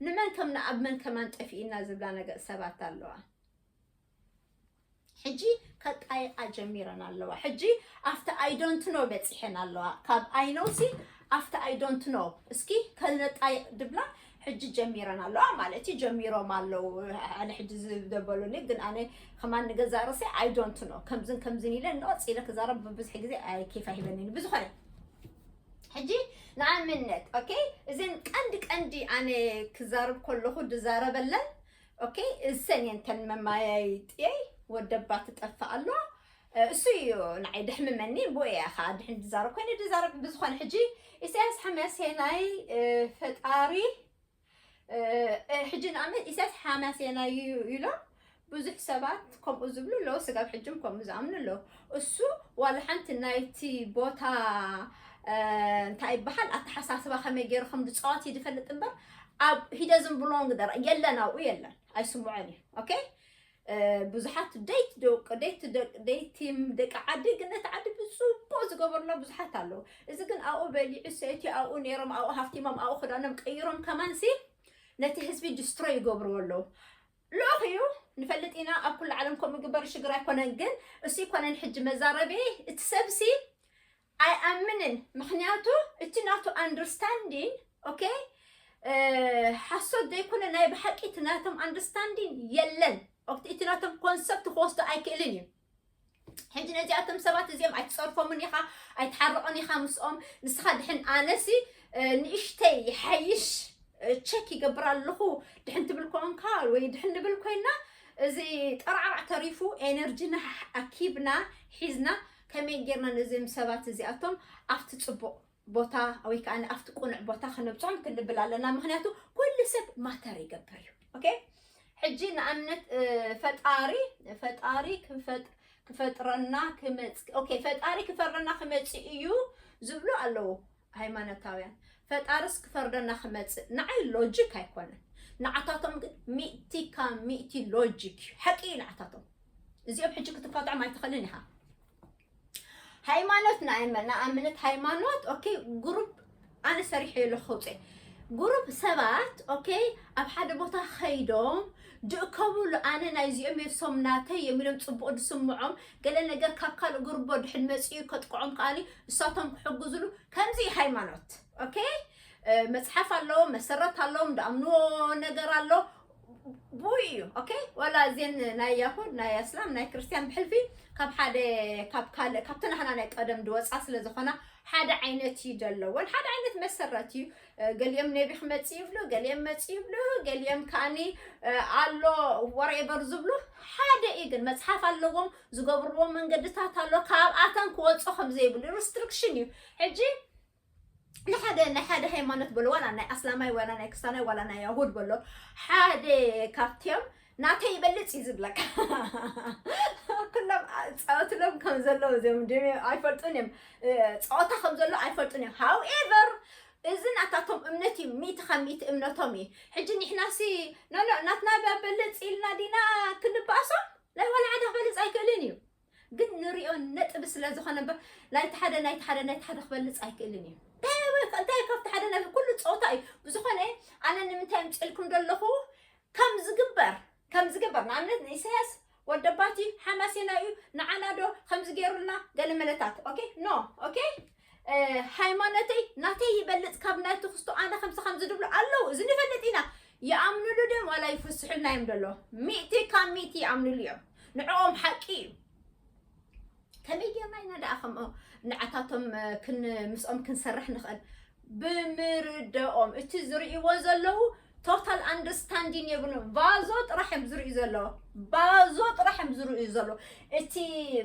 ንመን ከም ንኣብ መን ከማን ጠፊእና ዝብላ ነገር ሰባት ኣለዋ። ሕጂ ከጣይቃ ጀሚረን ኣለዋ። ሕጂ ኣብቲ I don't know በፂሐን ኣለዋ። ካብ I know ሲ ኣብቲ I don't know እስኪ ከነጣይቅ ድብላ ሕጂ ጀሚረን ኣለዋ ማለት እዩ። ጀሚሮም ኣለዉ። ኣነ ሕጂ ዝደበሉኒ ግን ኣነ ከማን ንገዛ ርእሲ I don't know ከምዝን ከምዝን ኢለ ንቐፅ ኢለ ክዛረብ ብብዝሒ ግዜ ኬፍ ኣይበንን። ብዝኾነ ሕጂ ንኣብነት ኦኬ፣ እዘን ቀንዲ ቀንዲ ኣነ ክዛረብ ከለኹ ድዛረበለን ኦኬ፣ እሰን እየን ተን መማያይጥየይ። ወደባ ትጠፍእ ኣሎ። እሱ እዩ ንዓይ ደሕምመኒ። ብኡ እያ ከዓ ድሕን ድዛረብ ኮይነ ድዛረብ። ብዝኾነ ሕጂ ኢሳያስ ሓማሴናይ ፈጣሪ ሕጂ ንኣምን ኢሳያስ ሓማሴናይ እዩ ኢሎም ብዙሕ ሰባት ከምኡ ዝብሉ ኣለዉ። ስጋብ ሕጅም ከምኡ ዝኣምኑ ኣለዉ። እሱ ዋላ ሓንቲ ናይቲ ቦታ እንታይ ይበሃል ኣተሓሳስባ ከመይ ገይሩ ከም ዝፃወት እዩ ዝፈልጥ እምበር ኣብ ሂደዝን ብሎንግ ደረ የለን ኣብኡ የለን ኣይስምዖን እዩ። ኦኬ፣ ብዙሓት ደይት ደቂ ደይት ደቂ ዓዲ ግን ነቲ ዓዲ ብፅቡቅ ዝገበሩና ብዙሓት ኣለዉ። እዚ ግን ኣብኡ በሊዑ ሰይቲ ኣብኡ ነይሮም ኣብኡ ሃፍቲሞም ኣብኡ ክዳኖም ቀይሮም ከማንሲ ነቲ ህዝቢ ዲስትሮይ ይገብርዎ ኣለዉ። ልኡኽ እዩ ንፈልጥ ኢና። ኣብ ኩሉ ዓለም ከምኡ ግበር ሽግር ኣይኮነን። ግን እሱ ይኮነን ሕጂ መዛረቢ እቲ ሰብሲ ኣይኣምንን። ምክንያቱ እቲ ናቱ ኣንደርስታንዲን ኦኬ ሓሶት ዘይኮነ ናይ ብሓቂ እቲ ናቶም ኣንደርስታንዲን የለን። እቲ ናቶም ኮንሰፕት ክወስዶ ኣይክእልን እዩ። ሕጂ ነዚኣቶም ሰባት እዚኦም ኣይትፀርፎምን ኢኻ፣ ኣይትሓርቆን ኢኻ ምስኦም። ንስኻ ድሕን ኣነሲ ንእሽተይ ይሓይሽ ቸክ ይገብር ኣለኹ ድሕን ትብል ኮንካ ወይ ድሕን ንብል ኮይና እዚ ጠራዕራዕ ተሪፉ ኤነርጂና ኣኪብና ሒዝና ከመይ ጌርና ነዚም ሰባት እዚኣቶም ኣብቲ ፅቡቕ ቦታ ወይ ከዓ ኣብቲ ቁኑዕ ቦታ ክነብፅሖም ክንብል ኣለና። ምክንያቱ ኩሉ ሰብ ማተር ይገብር እዩ። ኦኬ፣ ሕጂ ንኣብነት ፈጣሪ ፈጣሪ ክፈጥ ክፈጥረና ክመፅ ኦኬ፣ ፈጣሪ ክፈርደና ክመፅእ እዩ ዝብሉ ኣለዉ ሃይማኖታውያን። ፈጣርስ ክፈርደና ክመፅእ ንዓይ ሎጂክ ኣይኮነን። ንዓታቶም ግን ሚእቲ ካብ ሚእቲ ሎጂክ እዩ፣ ሓቂ እዩ ንዓታቶም። እዚኦም ሕጂ ክትፋትዖም ኣይትኽእልን ኢኻ። ሃይማኖት ንኣብነት ሃይማኖት ኦኬ፣ ግሩፕ ኣነ ሰሪሐ የለ ከውፀ ግሩፕ ሰባት ኦኬ ኣብ ሓደ ቦታ ከይዶም ድእከብሉ ኣነ ናይዚኦም የሶም ናተይ እዮም ኢሎም ፅቡቅ ዝስምዖም ገለ ነገር ካብ ካልእ ግሩቦ ድሕን መፅኡ ከጥቅዖም ከኣኒ እሳቶም ክሕግዝሉ ከምዚ እዩ ሃይማኖት። ኦኬ፣ መፅሓፍ ኣለዎም፣ መሰረት ኣለዎም፣ ዝኣምንዎ ነገር ኣሎ። ብኡ እዩ። ኦኬ፣ ዋላ እዚን ናይ ያሁድ ናይ ኣስላም ናይ ክርስቲያን ብሕልፊ ካብ ሓደ ካብ ካልእ ካብቲ ናህና ናይ ቀደም ድወፃ ስለ ዝኾና ሓደ ዓይነት እዩ ዘለዎን ሓደ ዓይነት መሰረት እዩ። ገሊኦም ነቢ ክመፅእ ይብሉ፣ ገሊኦም መፅእ ይብሉ፣ ገሊኦም ከኣኒ ኣሎ ወሬቨር ዝብሉ ሓደ እዩ። ግን መፅሓፍ ኣለዎም፣ ዝገብርዎ መንገድታት ኣሎ። ካብኣተን ክወፁ ከም ዘይብሉ ሪስትሪክሽን እዩ። ሕጂ ንሓደ ናይ ሓደ ሃይማኖት በሎ ዋላ ናይ ኣስላማይ ዋላ ናይ ክስታናይ ዋላ ናይ ያሁድ በሎ ሓደ ካብትዮም ናተይ ይበልፅ እዩ ዝብለካ። ኩሎም ፃወትሎም ከም ዘለዉ እዚኦም ድም ኣይፈልጡን እዮም። ፀወታ ከም ዘሎ ኣይፈልጡን እዮም። ሃውኤቨር እዚ ናታቶም እምነት እዩ። ሚእቲ ካብ ሚእቲ እምነቶም እዩ። ሕጂ ንሕናሲ ኖኖ ናትና በልፅ ኢልና ዲና ክንበኣሶም ናይ ዋላ ሓደ ክበልፅ ኣይክእልን እዩ። ግን ንሪኦ ነጥቢ ስለ ዝኾነ እምበር ናይቲ ሓደ ናይቲ ሓደ ናይቲ ሓደ ክበልፅ ኣይክእልን እዩ። እንታይ ካብቲ ሓደ ናይ ኩሉ ፀወታ እዩ። ብዝኾነ ኣነ ንምንታይ ምፅልኩም ዘለኹ ከም ዝግበር ከም ዝግበር ንኣብነት ንኢሳያስ ወደባቲ ሓማሴና እዩ ንዓና ዶ ከምዚ ገይሩልና ገለ መለታት ኦኬ ኖ ኦኬ ሃይማኖተይ ናተይ ይበልፅ ካብ ናይ ትክስቶ ኣነ ከምዚ ከምዚ ድብሉ ኣለዉ። እዚ ንፈልጥ ኢና። ይኣምኑሉ ድዮም ዋላ ይፍስሑልና እዮም ደሎ? ሚእቲ ካብ ሚእቲ ይኣምኑሉ እዮም። ንዕኦም ሓቂ እዩ። ከመይ ጌርና ኢና ደኣ ከምኦ ንዓታቶም ምስኦም ክንሰርሕ ንኽእል? ብምርደኦም እቲ ዝርእይዎ ዘለዉ ቶታል ኣንደርስታንዲን የብሉ። ቫዞ ጥራሕ እዮም ዝርእዩ ዘለዉ። ቫዞ ጥራሕ እዮም ዝርእዩ ዘለዉ። እቲ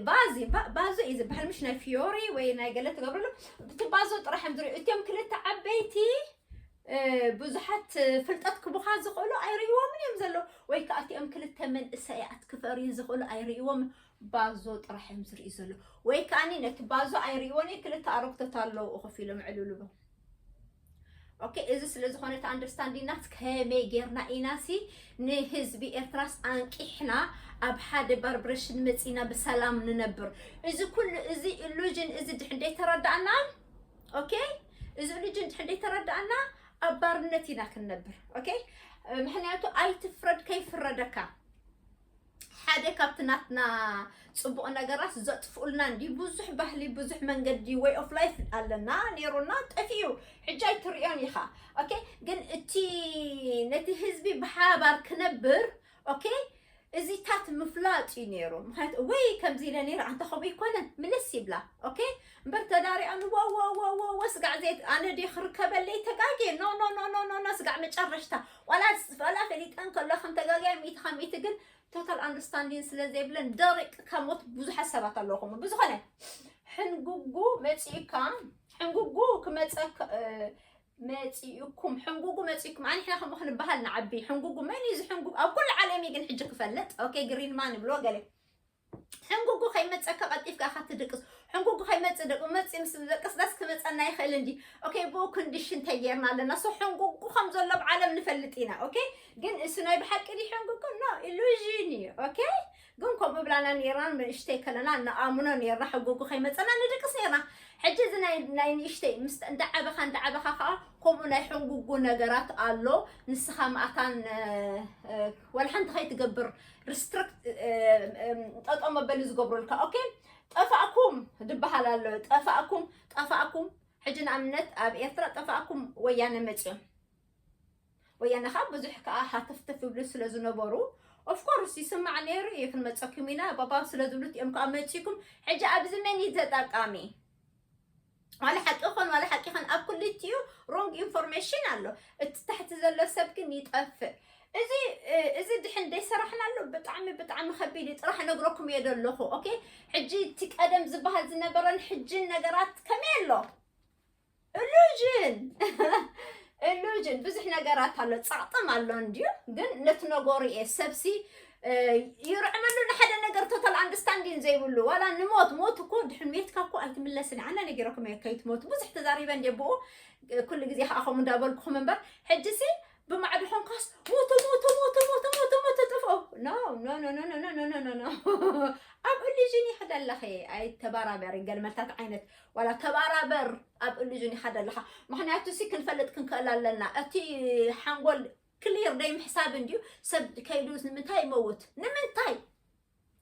ቫዚ ቫዞ እዩ ዝበሃል ምሽ ናይ ፊዮሪ ወይ ናይ ገለ ትገብርሉ። እቲ ቫዞ ጥራሕ እዮም ዝርእዩ። እቲኦም ክልተ ዓበይቲ ብዙሓት ፍልጠት ክቡኻ ዝኽእሉ ኣይርእይዎምን እዮም ዘለዉ። ወይ ከዓ እቲኦም ክልተ መንእሰያት ክፈርዩ ዝኽእሉ ኣይርእይዎም። ባዞ ጥራሕ እዮም ዝርእዩ ዘለዉ። ወይ ከዓኒ ነቲ ባዞ ኣይርእይዎን እዩ ክልተ ኣረግቶት ኣለዉ ኮፍ ኢሎም ዕልልቦ ኦኬ፣ እዚ ስለ ዝኾነ እቲ ኣንደርስታንዲንግ ናት ከመይ ጌርና ኢና ሲ ንህዝቢ ኤርትራስ ኣንቂሕና ኣብ ሓደ ባርብሬሽን መጺና ብሰላም ንነብር? እዚ ኩሉ፣ እዚ ኢሉዥን እዚ ድሕን ደይተረዳእና፣ ኦኬ፣ እዚ ኢሉዥን ድሕን ደይተረዳእና ኣብ ባርነት ኢና ክንነብር። ኦኬ፣ ምክንያቱ ኣይትፍረድ ከይፍረደካ። ሓደ ካብቲ ናትና ጽቡቕ ነገራት ዘጥፍኡልና እንዲ ብዙሕ ባህሊ፣ ብዙሕ መንገዲ፣ ወይ ኦፍ ላይፍ ኣለና፣ ነይሩና፣ ጠፊኡ። ሕጂ ኣይትርእዮን ኢኻ። ኦኬ፣ ግን እቲ ነቲ ህዝቢ ብሓባር ክነብር፣ ኦኬ፣ እዚታት ምፍላጥ እዩ ነይሩ። ምክንያቱ ወይ ከምዚ ኢለ ነይረ፣ ኣንተ ከምኡ ኣይኮነን፣ ምልስ ይብላ። ኦኬ፣ እምበር ተዳሪዖን፣ ወ-፣ ወ-፣ ወ-፣ ወ-፣ ወ-፣ ስጋዕ ዘይት-፣ ኣነ ድየ ክርከበለይ ተጋግየ? ኖ፣ ኖ፣ ኖ፣ ኖ፣ ኖ፣ ኖ፣ ስጋዕ መጨረሽታ። ዋላ፣ ዋላ ፈሊጠን ከሎ ከም ተጋግያ ሚእቲ ካብ ሚእቲ፣ ግን ቶታል ኣንደርስታንዲንግ ስለ ዘይብለን ደሪቕካ ሞት ብዙሓት ሰባት ኣለኹም። ብዝኾነ፣ ሕንጉጉ መጺእካ፣ ሕንጉጉ ክመጸካ፣ እ፣ መጺኡኩም፣ ሕንጉጉ መጺኡኩም። ኣንሕና ከምኡ ክንበሃል ንዓቢ። ሕንጉጉ መን እዩ ዝሕንጉ-? ኣብ ኩሉ ዓለም እዩ ግን ሕጂ ክፈልጥ። ኦኬ፣ ግሪን ማን ይብሎ ገለ። ሕንጉጉ ከይመጸካ ቀልጢፍካ ኢኻ ትድቅስ። ሕንጉጉ ከይመጽእ ደቂ መጽእ ምስ ደቅስ ዳስ ክመጸና ይኽእል እንዲ። ኦኬ፣ ብኡ ኮንዲሽን ተጌርና ኣለና። ሶ ሕንጉጉ ከም ዘሎ ኣብ ዓለም ንፈልጥ ኢና። ኦኬ፣ ግን እሱ ናይ ብሓቂ ድዩ ሕንጉጉ? ኖ፣ ኢሉዥን እዩ። ኦኬ፣ ግን ከምኡ ብላና ነይርና፣ ንእሽተይ ከለና ንኣምኖ ነይርና፣ ሕንጉጉ ከይመጸና ንድቅስ ነይርና። ሕጂ እዚ ናይ፣ ናይ ንእሽተይ ምስ እንዳዓበኻ፣ እንዳዓበኻ ኸዓ ከምኡ ናይ ሕንጉጉ ነገራት ኣሎ። ንስኻ ማእታን፣ እ፣ እ፣ ወላ ሓንቲ ከይትገብር ሪስትሪክት፣ እ፣ እ፣ ጠጠው መበሊ ዝገብሩልካ። ኦኬ፣ ጠፋእኩም ድበሃል ኣሎ። ጠፋእኩም፣ ጠፋእኩም። ሕጂ ንኣብነት ኣብ ኤርትራ ጠፋእኩም ወያነ መጽዮም። ወያነ ኸዓ ብዙሕ ከኣ ሃተፍተፍ ይብሉ ስለ ዝነበሩ፣ ኦፍ ኮርስ ይስማዕ ነይሩ እዩ፣ ክንመጸኩም ኢና ባባ ስለ ዝብሉ እዮም ከኣ መጺኩም። ሕጂ ኣብዚ መን እዩ ተጠቃሚ? ዋላ ሓቂ ኾን ዋላ ሓቂ ኾን ኣብ ክልቲኡ ሮንግ ኢንፎርሜሽን ኣሎ። እቲ ታሕቲ ዘሎ ሰብ ግን ይጠፍእ። እዚ፣ እ፣ እዚ ድሕን ደይሰራሕናሉ ብጣዕሚ፣ ብጣዕሚ ከቢድ እዩ። ጥራሕ ነግረኩም እየ ዘለኹ። ኦኬ? ሕጂ እቲ ቀደም ዝበሃል ዝነበረን ሕጅን ነገራት ከመይ ኣሎ? ኢሉዥን። ኢሉዥን። ብዙሕ ነገራት ኣሎ። ጻቕጥም ኣሎ እንድዩ። ግን ነቲ ነገሩ እየ። ሰብሲ፣ እ፣ ይርዕመሉ ንሓደ ነገር ቶታል ኣንደርስታንዲንግ ዘይብሉ። ዋላ ንሞት፣ ሞት እኮ ድሕን ሜትካ እኮ ኣይትምለስን። ኣነ ነጊረኩም እየ ከይትሞቱ። ብዙሕ ተዛሪበ እንድየ ብኡ። ኩሉ ግዜ ከዓ ከምኡ እንዳበልኩኹም እምበር፣ ሕጂሲ ብማዕዶ ኾንካስ፣ "ሙቱ፣ ሙቱ፣ ሙቱ፣ ሙቱ፣ ሙቱ፣ ሙቱ፣ ጥፍኡ." ኖ፣ ኖ፣ ኖ። ኣብ ኢሉዥን ይኸደ ኣለኸ፣ ኣይተባራበር፣ ገልመታት ዓይነት፣ ዋላ ተባራበር፣ ኣብ ኢሉዥን ይኸደ ኣለኻ። ምኽንያቱ ሲ ክንፈልጥ ክንክእል ኣለና። እቲ ሓንጎል ክሊር ደይ ምሕሳብ እንድዩ፣ ሰብ ከይዱ ንምንታይ ይመውት? ንምንታይ?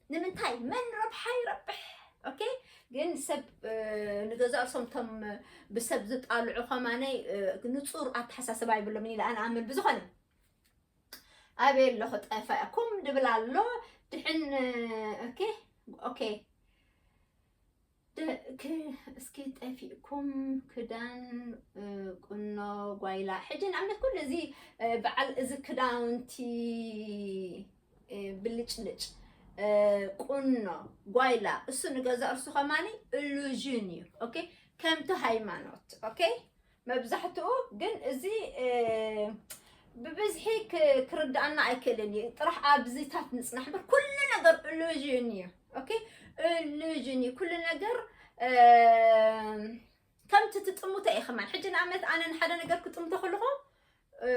ንምንታይ? መን ረብሓ ይረብሕ? ኦኬ? ግን ሰብ፣ እ፣ ንገዛእ ርእሶም እቶም ብሰብ ዝጣልዑ ኸማነይ፣ እ፣ ንጹር ኣተሓሳስባ ይብሎምን ኢለ ኣነ ኣምን። ብዝኾነ፣ ኣበይ ኣለኹ? ጠፋእኩም ድብል ኣሎ። ድሕን፣ እ፣ ኦኬ? ኦኬ። ደ-፣ ክ-፣ እስኪ ጠፊእኩም ክዳን፣ እ፣ ቁኖ፣ ጓይላ። ሕጂ ንኣብነት ኩሉ እዚ፣ እ፣ በዓል እዚ ክዳውንቲ፣ እ፣ ብልጭልጭ፣ እ፣ ቁኖ፣ ጓይላ፣ እሱ ንገዛእ ርእሱ ኸማኒ ኢሉዥን እዩ። ኦኬ? ከምቲ ሃይማኖት። ኦኬ? መብዛሕትኡ ግን እዚ፣ እ፣ ብብዝሒ ክ-፣ ክርድኣና ኣይክእልን እዩ። ጥራሕ ኣብዚታት ንጽናሕ እምበር ኩሉ ነገር ኢሉዥን እዩ። ኦኬ? ኢሉዥን እዩ። ኩሉ ነገር፣ እ፣ ከምቲ ትጥምቶ ኢኻ ማን። ሕጂ ንኣብነት ኣነ ንሓደ ነገር ክጥምቶ ከለኹ፣ እ፣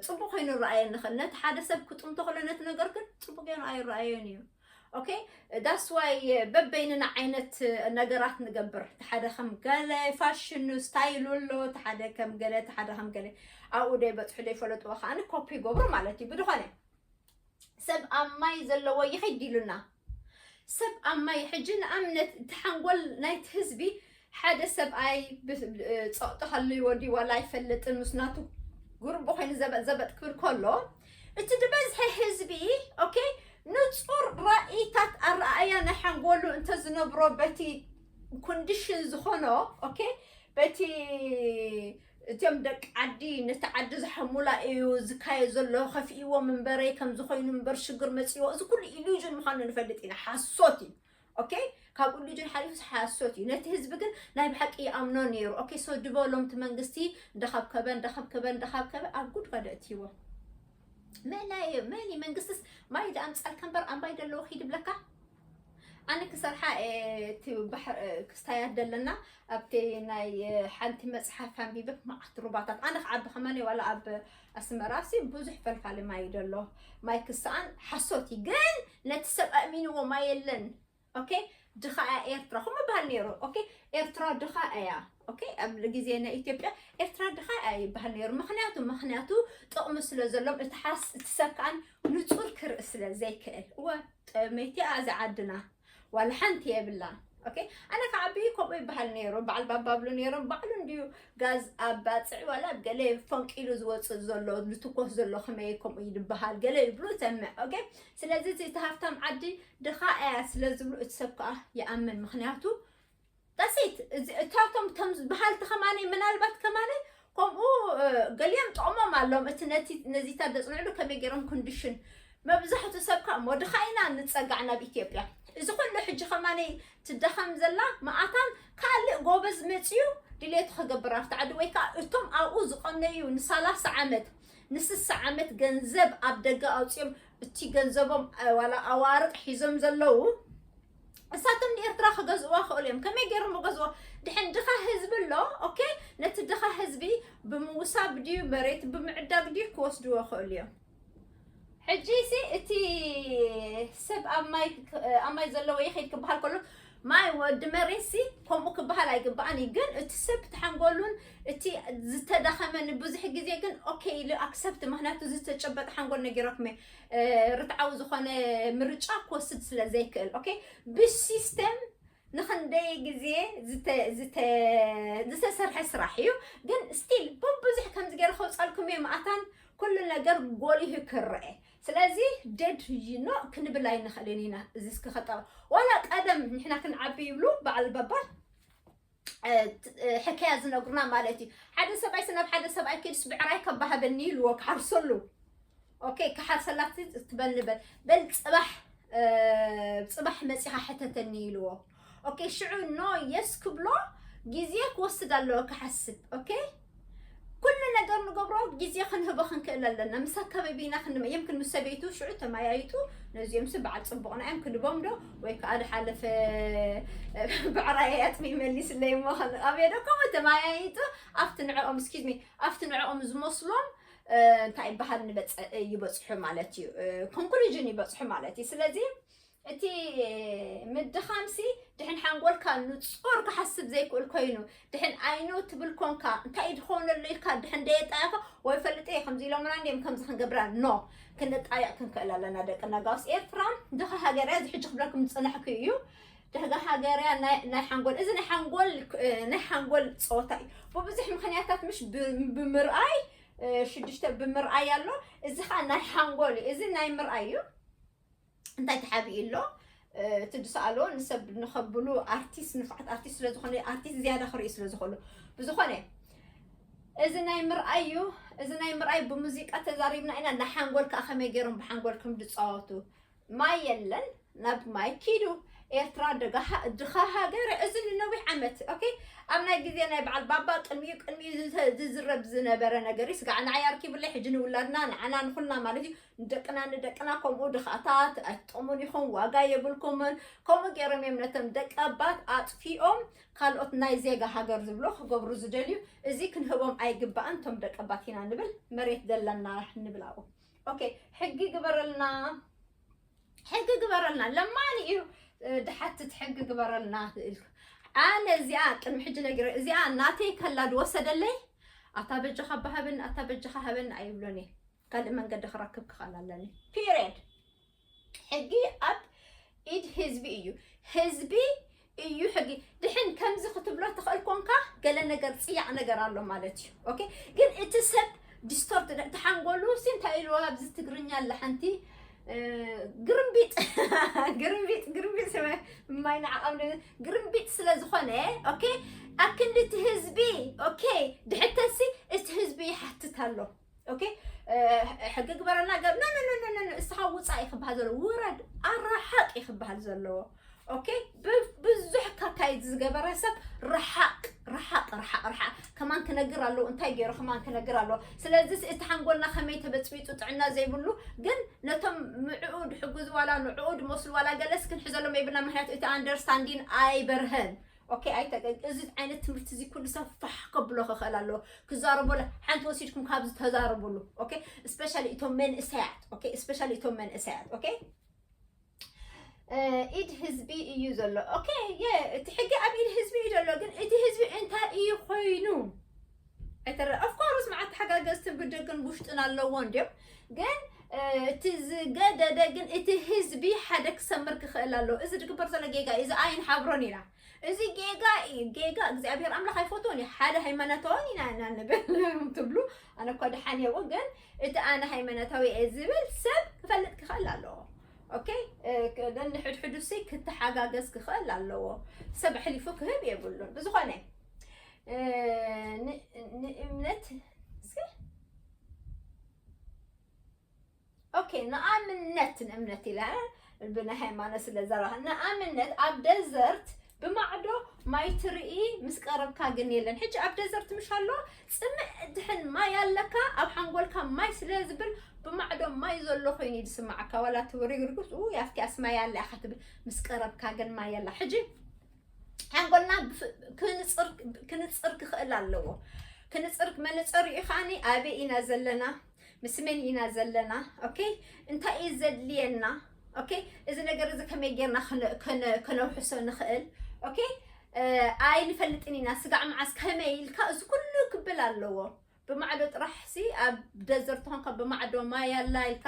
ጽቡቕ ኮይኑ ይረኣየኒ ይኽእል። ነቲ ሓደ ሰብ ክጥምቶ ከሎ ነቲ ነገር ግን ጽቡቕ ገይሩ ኣይረኣዮን እዩ። ኦኬ? ዳስ ዋይ በበይንና ዓይነት ነገራት ንገብር። እቲ ሓደ ከም ገለ ፋሽኑ፣ ስታይሉ ኣሎ፣ እቲ ሓደ ከም ገለ፣ እቲ ሓደ ከም ገለ። ኣብኡ ደይበጽሑ ደይፈለጥዎ ከኣ ኮፒ ይገብሩ ማለት እዩ። ብዝኾነ፣ ሰብ ኣብ ማይ ዘለዎ ይኸይድ ኢሉና። ሰብ ኣብ ማይ፣ ሕጂ ንኣብነት እቲ ሓንጎል ናይቲ ህዝቢ፣ ሓደ ሰብኣይ ብ-፣ እ፣ ጸቕጢ ሃልይዎ ድዩ ዋላ ኣይፈልጥን፣ ምስ ናቱ ጉርቦ ኮይኑ ዘበጥ ዘበጥ ክብል ከሎ፣ እቲ ዝበዝሐ ህዝቢ፣ ኦኬ፣ ንጹር ራኢታት ኣረኣእያ ናይ ሓንጎሉ እንተ ዝነብሮ በቲ ኮንዲሽን ዝኾኖ፣ ኦኬ፣ በቲ እቶም ደቂ ዓዲ ነቲ ዓዲ ዝሓሙላ እዩ ዝካየድ ዘሎ፣ ከፊእዎም እምበረይ ከምዚ ኮይኑ እምበር ሽግር መጺዎ፣ እዚ ኩሉ ኢሉዥን ምዃኑ ንፈልጥ ኢና፣ ሓሶት እዩ። ኦኬ፣ ካብ ኢሉዥን ሓሊፉ ሓሶት እዩ። ነቲ ህዝቢ ግን ናይ ብሓቂ ይኣምኖ ነይሩ። ኦኬ፣ ሶ ድበሎም እቲ መንግስቲ እንዳኸብከበ፣ እንዳኸብከበ፣ እንዳኸብከበ ኣብ ጉድጓድ ኣእትይዎ። መን ናይ፣ መን እዩ መንግስትስ ማይ ደኣምጻልካ እምበር ኣምባይ ደለዎ ኺድ ብለካ? ኣነ ክሰርሓ እየ እቲ ባሕር ክስታያት ዘለና ኣብቲ ናይ ሓንቲ መፅሓፍ ኣንቢበ ማዕት ሩባታት ኣነ ክዓቢ ከማን ዋላ ኣብ ኣስመራ ሲ ብዙሕ ፈልፋሊ ማይ ደሎ ማይ ክሰኣን ሓሶት እዩ ግን ነቲ ሰብ ኣእሚንዎ ማይ የለን ኦኬ ድኻ እያ ኤርትራ ከምኡ በሃል ነይሩ ኦኬ ኤርትራ ድኻ እያ ኦኬ ኣብ ግዜ ናይ ኢትዮጵያ ኤርትራ ድኻ እያ ይበሃል ነይሩ ምክንያቱ ምክንያቱ ጥቕሚ ስለ ዘሎም እቲ ሓስ እቲ ሰብ ከኣን ንጹር ክርኢ ስለ ዘይክእል እወ ጠመይቲ እያ እዛ ዓድና ዋላ ሓንቲ የብላን ኦኬ ኣነ ከዓቢ ከምኡ ይበሃል ነይሩ በዓል ባባብሉ ነይሮም ባዕሉ እንድዩ ጋዝ ኣብ ባፅዕ ዋላ ኣብ ገለ ፈንቂሉ ዝወፅእ ዘሎ ዝትኮስ ዘሎ ከመይ ከምኡ ይበሃል ገለ ይብሉ ሰምዕ ኦኬ ስለዚ እቲ ሃፍታም ዓዲ ድኻ እያ ስለ ዝብሉ እቲ ሰብ ከዓ ይኣምን ምክንያቱ ዳሴት እታቶም ቶም ዝበሃልቲ ከማነይ ምናልባት ከማነይ ከምኡ ገሊኦም ጥቕሞም ኣለዎም እቲ ነዚታት ዘፅንዕሉ ከመይ ገይሮም ኮንዲሽን መብዛሕቱ ሰብ ከዓ ሞድኻ ኢና ንፀጋዕ ናብ ኢትዮጵያ እዚ ኩሉ ሕጂ ከማነይ ትደኸም ዘላ መኣታን ካልእ ጎበዝ መፅዩ ድሌቱ ክገብር ኣብቲ ዓዲ ወይ ከዓ እቶም ኣብኡ ዝቐነዩ ንሰላሳ ዓመት ንስሳ ዓመት ገንዘብ ኣብ ደገ ኣውፅኦም እቲ ገንዘቦም ዋላ ኣዋርጥ ሒዞም ዘለዉ እሳቶም ንኤርትራ ክገዝእዋ ክእሉ እዮም ከመይ ገይሮም ገዝዎ ድሕን ድኻ ህዝቢ ኣሎ ኦኬ ነቲ ድኻ ህዝቢ ብምውሳብ ድዩ መሬት ብምዕዳግ ድዩ ክወስድዎ ክእሉ እዮም ሕጂ ሲ እቲ ሰብ ኣብ ማይ ኣብ ማይ ዘለዎ ይኸይድ ክበሃል ከሎ ማይ ወዲ መሬት ሲ ከምኡ ክበሃል ኣይግባኣን እዩ ግን እቲ ሰብ ተሓንጎሉን እቲ ዝተዳኸመ ንብዙሕ ግዜ ግን ኦኬ ኢሉ ኣክሰፕት ምክንያቱ ዝተጨበጠ ሓንጎል ነጊረኩም ርትዓዊ ዝኾነ ምርጫ ክወስድ ስለ ዘይክእል ኦኬ ብሲስተም ንክንደይ ግዜ ዝተሰርሐ ስራሕ እዩ ግን ስቲል ብብዙሕ ከምዚ ገይረ ከውፃልኩም እየ ማእታን ኩሉ ነገር ጎሊሁ ክረአ ስለዚ ደድ ይኖ ክንብል ኣይንኽእልን ኢና እዚ እስኪ ከጠ ዋላ ቀደም ንሕና ክንዓቢ ይብሉ በዓል በባል ሕከያ ዝነግሩና ማለት እዩ ሓደ ሰብኣይ ስናብ ሓደ ሰብኣይ ኪድስ ብዕራይ ከባሃበኒ ይልዎ ክሓርሰሉ ኦኬ ክሓርሰላት ትበል ንበል በል ፅባሕ ፅባሕ መፂኻ ሕተተኒ ይልዎ ኦኬ ሽዑ ኖ የስ ክብሎ ግዜ ክወስድ ኣለዎ ክሓስብ ኦኬ ኩሉ ነገር ንገብሮ ግዜ ክንህቦ ክንክእል ኣለና ምስ ኣካባቢና ክንመ የምክን ምስ ሰበይቱ ሽዑ ተመያይጡ ነዚኦም ሲ በዓል ፅቡቕና እዮም ክንቦም ዶ ወይ ከዓ ዝሓለፈ ብዕራይ ኣጥሚ መሊስለይ እሞ ኣበየ ዶ ከምኡ ተመያይጡ ኣብቲ ንዕኦም ስኪዝሚ ኣብቲ ንዕኦም ዝመስሎም እንታይ ይበሃል ንበፀ ይበፅሑ ማለት እዩ ኮንክሉዥን ይበፅሑ ማለት እዩ ስለዚ እቲ ምድኻምሲ ድሕን ሓንጎልካ ንፁር ክሓስብ ዘይክእል ኮይኑ ድሕን ኣይኖ ትብል ኮንካ እንታይ ድኾነሉ ኢልካ ድሕን ደየጣየካ ወይ ፈልጠ እየ ከምዚ ኢሎምና እንዲም ከምዚ ክንገብራ ኖ ክንጣየቅ ክንክእል ኣለና ደቂ ነጋውስ ኤርትራ ድኻ ሃገር እያ ዝሕጂ ክብለኩም ዝፀናሕኩ እዩ ደጋ ሃገርያ ናይ ሓንጎል እዚ ናይ ሓንጎል ናይ ሓንጎል ፀወታ እዩ ብብዙሕ ምክንያታት ምሽ ብምርኣይ ሽዱሽተ ብምርኣይ ኣሎ እዚ ከዓ ናይ ሓንጎል እዩ እዚ ናይ ምርኣይ እዩ እንታይ ተሓቢኡ ኣሎ እቲ ዝሰኣልዎ ንሰብ ንኸብሉ ኣርቲስት ንፍዓት ኣርቲስት ስለዝኾነ ኣርቲስት ዝያዳ ክርኢ ስለዝኽእሉ ብዝኾነ እዚ ናይ ምርኣይ እዩ እዚ ናይ ምርኣይ ብሙዚቃ ተዛሪብና ኢና ንሓንጎል ከዓ ከመይ ገይሮም ብሓንጎል ከም ዝፃወቱ ማይ የለን ናብ ማይ ኪዱ ኤርትራ ድኻ ሃገር እዚ ንነዊሕ ዓመት ኦኬ ኣብ ናይ ግዜ ናይ በዓል ባባ ቅድሚኡ ቅድሚኡ ዝዝረብ ዝነበረ ነገር እዩ ስጋዕ ንዓይ ኣርኪብለይ ሕጂ ንውላድና ንዓና ንኹልና ማለት እዩ ንደቅና ንደቅና ከምኡ ድኻታት ኣይትጠሙን ኢኹም ዋጋ የብልኩምን ከምኡ ገይሮም እዮም ነቶም ደቂ ኣባት ኣጥፊኦም ካልኦት ናይ ዜጋ ሃገር ዝብሎ ክገብሩ ዝደልዩ እዚ ክንህቦም ኣይግባእን እቶም ደቂ ኣባት ኢና ንብል መሬት ዘለና ንብል ኣብኡ ኦኬ ሕጊ ግበረልና ሕጊ ግበረልና ለማኒ እዩ ድሓትት ሕጊ ግበረልና ትእልኩ ኣነ እዚኣ ቅድሚ ሕጂ ነጊረ እዚኣ ናተይ ከላ ዝወሰደለይ ኣታ በጃኻ ባሃበኒ ኣታ በጃኻ ሃበኒ ኣይብሎን እየ ካልእ መንገዲ ክረክብ ክኽእል ኣለኒ ፒሪድ ሕጊ ኣብ ኢድ ህዝቢ እዩ ህዝቢ እዩ ሕጊ ድሕን ከምዚ ክትብሎ ትኽእል ኮንካ ገለ ነገር ፅያቕ ነገር ኣሎ ማለት እዩ ኦኬ ግን እቲ ሰብ ዲስቶርት እቲ ሓንጎሉ ሲ እንታይ ኢልዎ ኣብዚ ትግርኛ ኣለ ሓንቲ ግርምቢጥ ግርምቢጥ ግርምቢጥ ስመ ማይ ንዓቐም ግርምቢጥ ስለ ዝኾነ ኦኬ ኣብ ክንዲ እቲ ህዝቢ ኦኬ ድሕተሲ እቲ ህዝቢ ይሓትት ኣሎ ኦኬ ሕጊ ግበረና ገብ ነ እስኻ ውፃእ ይክበሃል ዘለዎ ውረድ ኣራሓቅ ይክበሃል ዘለዎ ኦኬ፣ ብዙሕ ካካይድ ዝገበረ ሰብ ርሓቅ ርሓቅ ርሓቅ ርሓቅ። ከማን ክነግር ኣለዎ፣ እንታይ ገይሩ ከማን ክነግር ኣለዎ። ስለዚ እቲ ሓንጎልና ከመይ ተበፅቢጡ ጥዕና ዘይብሉ፣ ግን ነቶም ምዕኡ ድሕግዙ ዋላ ንዕኡ ድመስሉ ዋላ ገለስ ክንሕዘሎም የብልና። ምክንያቱ እቲ ኣንደርስታንዲን ኣይበርሀን። ኦኬ፣ ኣይተቀ-፣ እዚ ዓይነት ትምህርቲ እዚ ኩሉ ሰብ ፋሕ ከብሎ ክኽእል ኣለዎ። ክዛረቦ ለ-፣ ሓንቲ ወሲድኩም ካብዚ ተዛረብሉ። ኦኬ፣ ስፔሻሊ እቶም መንእሰያት። ኦኬ፣ ስፔሻሊ እቶም መንእሰያት። ኦኬ፣ ኢድ ህዝቢ እዩ ዘሎ። ኦኬ፣ የ-፣ እቲ ሕጊ ኣብ ኢድ ህዝቢ እዩ ዘሎ፣ ግን እቲ ህዝቢ እንታይ እዩ ኮይኑ? ኣይተረ-፣ ኦፍኮርስ መዓት ተሓጋገዝትን ብደግን ውሽጥን ኣለዎ እንድዮም፣ ግን እቲ ዝገደደ ግን እቲ ህዝቢ ሓደ ክሰምር ክኽእል ኣለዎ። እዚ ድግበር ዘሎ ጌጋ እዩ። እዚ ኣይንሓብሮን ኢና። እዚ ጌጋ እዩ። ጌጋ እግዚኣብሔር ኣምላኽ ኣይፈትዎን እዩ። ሓደ ሃይማኖታውን ኢና ኢና ንብል ትብሉ፣ ኣነ እኳ ደሓን የው፣ ግን እቲ ኣነ ሃይማኖታዊ እየ ዝብል ሰብ ክፈልጥ ክኽእል ኣለዎ። ኦኬ፣ እ፣ ክ-፣ ነንሕድሕዱ ሲ ክተሓጋገዝ ክኽእል ኣለዎ። ሰብ ኣሕሊፉ ክህብ የብሉን። ብዝኾነ፣ እ፣ ን-፣ ንእምነት፣ እስኪ፣ ኦኬ፣ ንኣምነት፣ ንእምነት ኢለ፣ ብናይ ሃይማኖት ስለ ዘረባ፣ ንኣምነት ኣብ ደዘርት ብማዕዶ ማይ ትርኢ፣ ምስ ቀረብካ ግን የለን። ሕጂ ኣብ ደዘርት ምሽ ኣሎ፣ ጽምእ ድሕን ማይ ኣለካ፣ ኣብ ሓንጎልካ ማይ ስለ ዝብል ብማዕዶ ማይ ዘሎ ኮይኑ እዩ ዝስምዓካ። ዋላ እቲ ሪግሪጉስ፣ ኡ፣ ያፍኪያስ ማይ ኣለ ኢኻ ትብል፣ ምስ ቀረብካ ግን ማይ ኣላ። ሕጂ ሓንጎልና ብፍ-፣ ክንጽር፣ ክንጽር ክኽእል ኣለዎ። ክንጽር፣ መነጸር እዩ ከኣኒ ኣበይ ኢና ዘለና፣ ምስ መን ኢና ዘለና፣ ኦኬ? እንታይ እዩ ዘድልየና? ኦኬ? እዚ ነገር እዚ ከመይ ጌርና ከነ-፣ ከነ-፣ ከነውሕሶ ንኽእል? ኦኬ? እ፣ ኣይንፈልጥን ኢና። ስጋዕ መዓስ ከመይ ኢልካ እዚ ኩሉ ክብል ኣለዎ። ብማዕዶ ጥራሕ ሲ ኣብ ደዘርት ተኾንካ ብማዕዶ ማይ ኣላ ኢልካ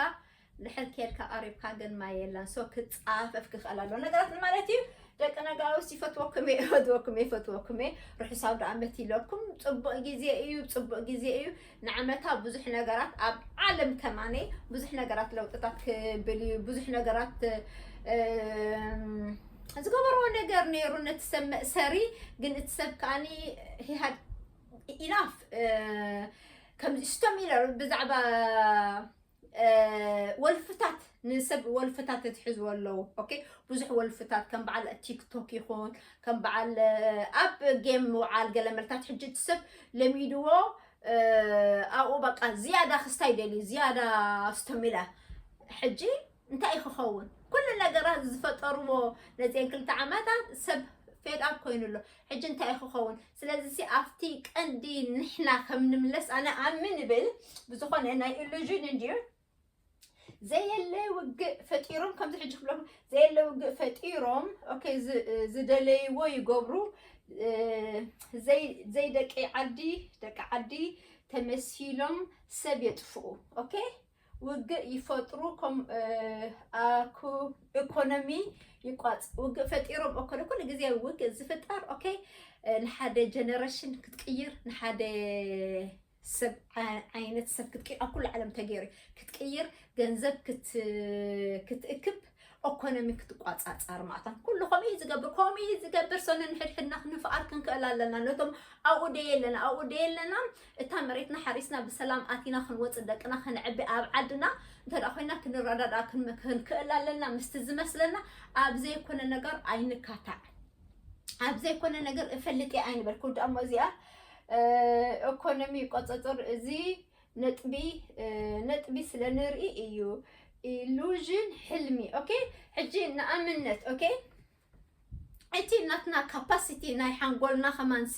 ድሕር ኬድካ ቀሪብካ ግን ማይ የላን። ሶ ክጻፈፍ ክኽእል ኣለዎ ነገራት ንማለት እዩ። ደቂ ነጋውስ ይፈትወኩም እየ፣ ይፈትወኩም እየ፣ ይፈትወኩም እየ። ርሑስ ኣውደ ዓመት ኢለኩም። ጽቡቕ ግዜ እዩ፣ ጽቡቕ ግዜ እዩ። ንዓመታ ብዙሕ ነገራት ኣብ ዓለም ከማነ ብዙሕ ነገራት ለውጥታት ክብል እዩ። ብዙሕ ነገራት፣ እም፣ ዝገበርዎ ነገር ነይሩ ነቲ ሰብ መእሰሪ፣ ግን እቲ ሰብ ከኣኒ he had enough፣ እ፣ ከምዚ ስቶም ኢለ ብዛዕባ፣ እ፣ ወልፍታት፣ ንሰብ ወልፍታት ትሕዝዎ ኣለዉ። ኦኬ፣ ብዙሕ ወልፍታት ከም በዓል ቲክቶክ ይኹን፣ ከም በዓል፣ እ፣ ኣብ ጌም ምውዓል ገለ መልታት ሕጂ እቲ ሰብ ለሚድዎ፣ እ፣ ኣብኡ በቃ ዝያዳ ክስታይ ደልዩ፣ ዝያዳ ስቶም ኢለ። ሕጂ እንታይ እዩ ክኸውን? ኩሉ ነገራት ዝፈጠርዎ ነዚአን ክልተ ዓመታት ሰብ ፌድ ኣፕ ኮይኑ ኣሎ። ሕጂ እንታይ እዩ ክኸውን? ስለዚ ሲ ኣብቲ ቀንዲ ንሕና ከም ንምለስ ኣነ ኣምን እብል። ብዝኾነ ናይ ኢሉዥን እንድዩ። ዘየለ ውግእ ፈጢሮም፣ ከምዚ ሕጂ ክብለኩም፣ ዘየለ ውግእ ፈጢሮም፣ ኦኬ፣ ዝ-፣ ዝደለይዎ ይገብሩ። እ፣ ዘይ-፣ ዘይደቂ ዓዲ፣ ደቂ ዓዲ ተመሲሎም ሰብ የጥፍኡ። ኦኬ፣ ውግእ ይፈጥሩ፣ ኮም-፣ እ፣ ኣኩ-፣ ኢኮኖሚ ይቋጽ-፣ ውግእ ፈጢሮም። ኦኬ፣ ኩሉ ግዜ ውግእ ዝፍጠር፣ ኦኬ፣ እ፣ ንሓደ ጀነሬሽን ክትቅይር፣ ንሓደ ሰብ ዓ-፣ ዓይነት ሰብ ክትቅይር፣ ኣብ ኩሉ ዓለም ተገይሩ እዩ። ክትቅይር፣ ገንዘብ ክት-፣ ክትእክብ፣ ኢኮኖሚ ክትቋጻጸር ማለት ነው። ኩሉ ከምኡ እዩ ዝገብር፣ ከምኡ እዩ ዝገብር። ሰነ ንሕድሕድና ክንፍኣር ክንክእል ኣለና። ነቶም ኣብኡ ደየ ኣለና፣ ኣብኡ ደየ ኣለና፣ እታ መሬትና ሓሪስና ብሰላም ኣቲና ክንወጽእ፣ ደቅና ከነዕቢ ኣብ ዓድና እንተ ደኣ ኮይና ክንረዳዳእ ክን-፣ ክንክእል ኣለና። ምስቲ ዝመስለና ኣብ ዘይኮነ ነገር ኣይንካታዕ። ኣብ ዘይኮነ ነገር እፈልጥ እየ ኣይንበል። ክውዳእ እሞ እዚኣ፣ እ፣ ኢኮኖሚ ይቆጻጸር፣ እዚ ነጥቢ፣ እ፣ ነጥቢ ስለ ንርኢ እዩ። ኢሉዥን፣ ሕልሚ። ኦኬ፣ ሕጂ ንኣብነት፣ ኦኬ፣ እቲ ናትና ካፓሲቲ ናይ ሓንጎልና ከማንሲ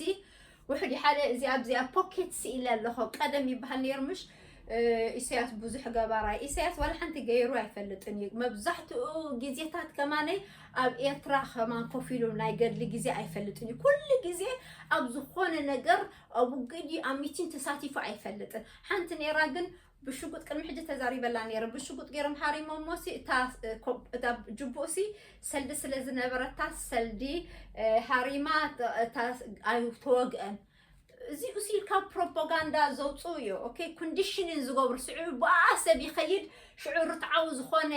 ውሕድ እዩ። ሓደ እዚ ኣብዚኣ ፖኬት ስኢለ ኣለኹ። ቀደም ይበሃል ነይሩ ምሽ? እ፣ ኢሳያስ ብዙሕ ገባራይ። ኢሳያስ ዋላ ሓንቲ ገይሩ ኣይፈልጥን እዩ። መብዛሕትኡ ግዜታት ከማነይ ኣብ ኤርትራ ከማን ኮፍ ኢሉ ናይ ገድሊ ግዜ ኣይፈልጥን እዩ። ኩሉ ግዜ ኣብ ዝኾነ ነገር፣ ኣብ ውግእ ድዩ ኣብ ሚቲን ተሳቲፉ ኣይፈልጥን። ሓንቲ ነይራ ግን ብሽጉጥ ቅድሚ ሕጂ ተዛሪበላ ነይረ። ብሽጉጥ ገይሮም ሃሪሞሞ ሲ እታ፣ እ፣ ኮ-፣ እታ ጅቡኡ ሲ ሰልዲ ስለ ዝነበረታ ሰልዲ፣ እ፣ ሃሪማ ተ-፣ እታ ስ-፣ ኣይተወግአን። እዚኡ ሲ ካብ ፕሮፓጋንዳ ዘውፅኡ እዩ። ኦኬ፣ ኮንዲሽንን ዝገብሩ ስዑ ብኣ ሰብ ይኸይድ፣ ሽዑ ርትዓዊ ዝኾነ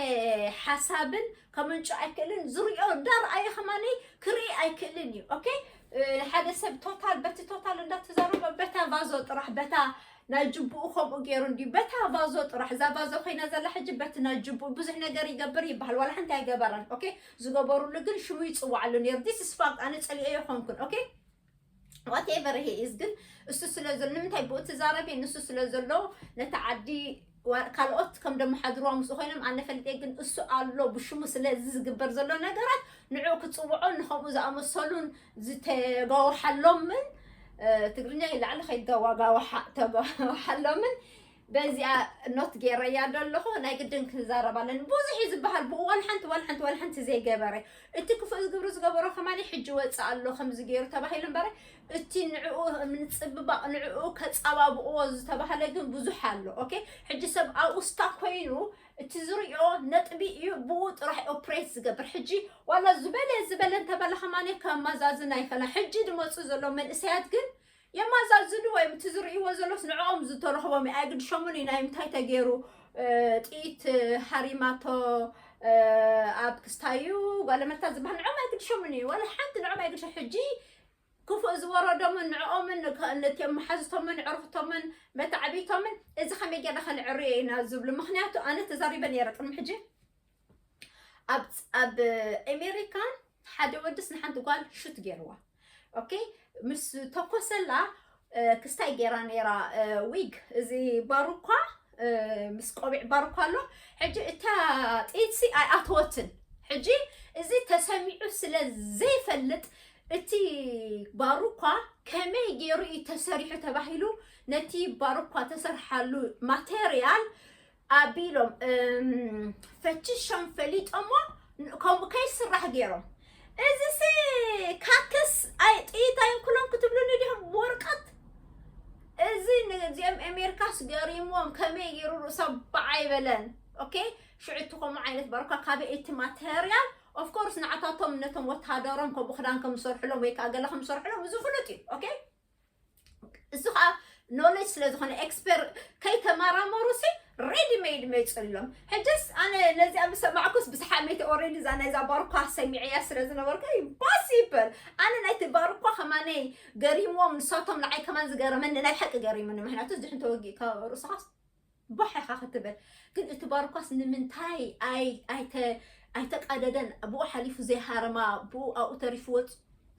ሓሳብን ከመንጮ ኣይክእልን፣ ዝሪኦ እንዳረኣየ ከማነይ ክርኢ ኣይክእልን እዩ። ኦኬ፣ እ፣ ሓደ ሰብ ቶታል፣ በቲ ቶታል እንዳተዛረበ በታ ቫዞ ጥራሕ፣ በታ ናይ ጅቡኡ ከምኡ ገይሩ እንዲ በታ ቫዞ ጥራሕ፣ እዛ ቫዞ ኮይና ዘላ ሕጂ በቲ ናይ ጅቡኡ ብዙሕ ነገር ይገብር ይበሃል፣ ዋላ ሓንቲ ኣይገበረን። ኦኬ፣ ዝገበሩሉ ግን ሽሙ ይፅዋዕሉ ነይሩ። This is fact፣ ኣነ ፀሊኤ ይኾንኩን። ኦኬ፣ whatever he is፣ ግን እሱ ስለ ዘሎ፣ ንምንታይ ብኡ ትዛረቢ? ንሱ ስለ ዘሎ ነቲ ዓዲ ዋ- ካልኦት ከም ደመሓድርዋ ምስኡ ኮይኖም ኣነ ፈሊጠ፣ ግን እሱ ኣሎ ብሽሙ ስለዚ ዝግበር ዘሎ ነገራት ንዕኡ ክፅውዖን ንከምኡ ዝኣመሰሉን ዝተጋወሓሎምን፣ እ፣ ትግርኛ ይላዕሊ ከይጋዋጋወሓ- ተጋወሓሎምን በዚኣ ኖት ገይረያ ዶ ኣለኹ። ናይ ግድን ክንዛረብ ኣለኒ። ብዙሕ እዩ ዝበሃል ብኡ ዋላ ሓንቲ ዋላ ሓንቲ ዋላ ሓንቲ ዘይገበረ፣ እቲ ክፉእ ግብሪ ዝገበሮ ከማን ሕጂ ወፅእ ኣሎ ከምዚ ገይሩ ተባሂሉ እምበረ፣ እቲ ንዕኡ ምንፅብባቕ ንዕኡ ከፃባብቕዎ ዝተባሃለ ግን ብዙሕ ኣሎ። ኦኬ፣ ሕጂ ሰብ ኣብኡ ስታ ኮይኑ እቲ ዝሪኦ ነጥቢ እዩ ብኡ ጥራሕ ኦፕሬት ዝገብር። ሕጂ ዋላ ዝበለ ዝበለ እንተበለ ከማን ከማዛዝን ኣይፈላ። ሕጂ ዝመፁ ዘሎ መንእሰያት ግን የማዛዝኑ ወይም እቲ ዝርእይዎ ዘሎስ ንዕኦም ዝተረኽቦም እዩ። ኣይግድሸሙን እዩ ናይ ምንታይ ተገይሩ፣ እ፣ ጥይት ሃሪማቶ፣ እ፣ ኣብ ክስታዩ ጓለመልታ ዝበሃል ንዕኦም ኣይግድሸሙን እዩ። ዋላ ሓንቲ ንዕኦም ኣይግድሸ ሕጂ ክፉእ ዝወረዶምን ንዕኦምን ከ- ነቲ መሓዝቶምን ዕርኽቶምን መታዕቢቶምን እዚ ከመይ ጌርና ከነዕርዮ ኢና ዝብሉ። ምኽንያቱ ኣነ ተዛሪበ ነይረ ቅድሚ ሕጂ ኣብ ኣብ ኣሜሪካ ሓደ ወድስ ንሓንቲ ጓል ሹት ገይርዋ። ኦኬ፣ ምስ ተኮሰላ፣ እ፣ ክስታይ ገይራ ነይራ፣ እ፣ ዊግ፣ እዚ ባሩኳ፣ እ፣ ምስ ቆቢዕ ባሩኳ ኣሎ። ሕጂ እታ ጥይትሲ ኣይኣተወትን። ሕጂ እዚ ተሰሚዑ ስለ ዘይፈልጥ እቲ ባሩኳ ከመይ ገይሩ እዩ ተሰሪሑ ተባሂሉ ነቲ ባሩኳ ተሰርሓሉ ማቴሪያል ኣቢሎም፣ እም፣ ፈቲሾም ፈሊጦሞ ን- ከምኡ ከይስራሕ ገይሮም። እዚሲ ካክስ ኣይ ጥይት ኣይንኩሎም ክትብሉኒ ዲኹም ብወርቀት? እዚ ንእዚኦም ኣሜሪካስ ገሪምዎም ከመይ ገይሩ ርእሶም በዓይ በለን። ኦኬ፣ ሽዑ እቲ ከምኡ ዓይነት ባሩኳ ካበይ እቲ ማተርያል? ኦፍኮርስ ንዓታቶም ነቶም ወታደሮም ከምኡ ክዳን ከም ዝሰርሕሎም ወይ ከዓ ገለ ከም ዝሰርሕሎም እዚ ፍሉጥ እዩ። ኦኬ፣ እዚ ከዓ ኖሌጅ ስለ ዝኾነ ኤክስፐር ከይተመራመሩ ሲ ሬዲ ሜድ መፅሎም። ሕጅስ ኣነ ነዚኣ ምስ ሰማዕኩስ ብስሓቅ መይተ ኦሬዲ እዛ ናይዛ ባርኳ ሰሚዐያ ስለ ዝነበርኩ ኢምፖሲብል። ኣነ ናይቲ ባርኳ ከማነይ ገሪምዎም ንሳቶም ንዓይ ከማን ዝገረመኒ ናይ ሓቂ ገሪሙኒ። ምክንያቱ እዚ ሕንተ ወጊእካ ርእስኻስ ባሕ ኢኻ ክትብል። ግን እቲ ባርኳስ ንምንታይ ኣይ ኣይተ ኣይተቃደደን? ብኡ ሓሊፉ ዘይሃረማ ብኡ ኣብኡ ተሪፉ ወፅ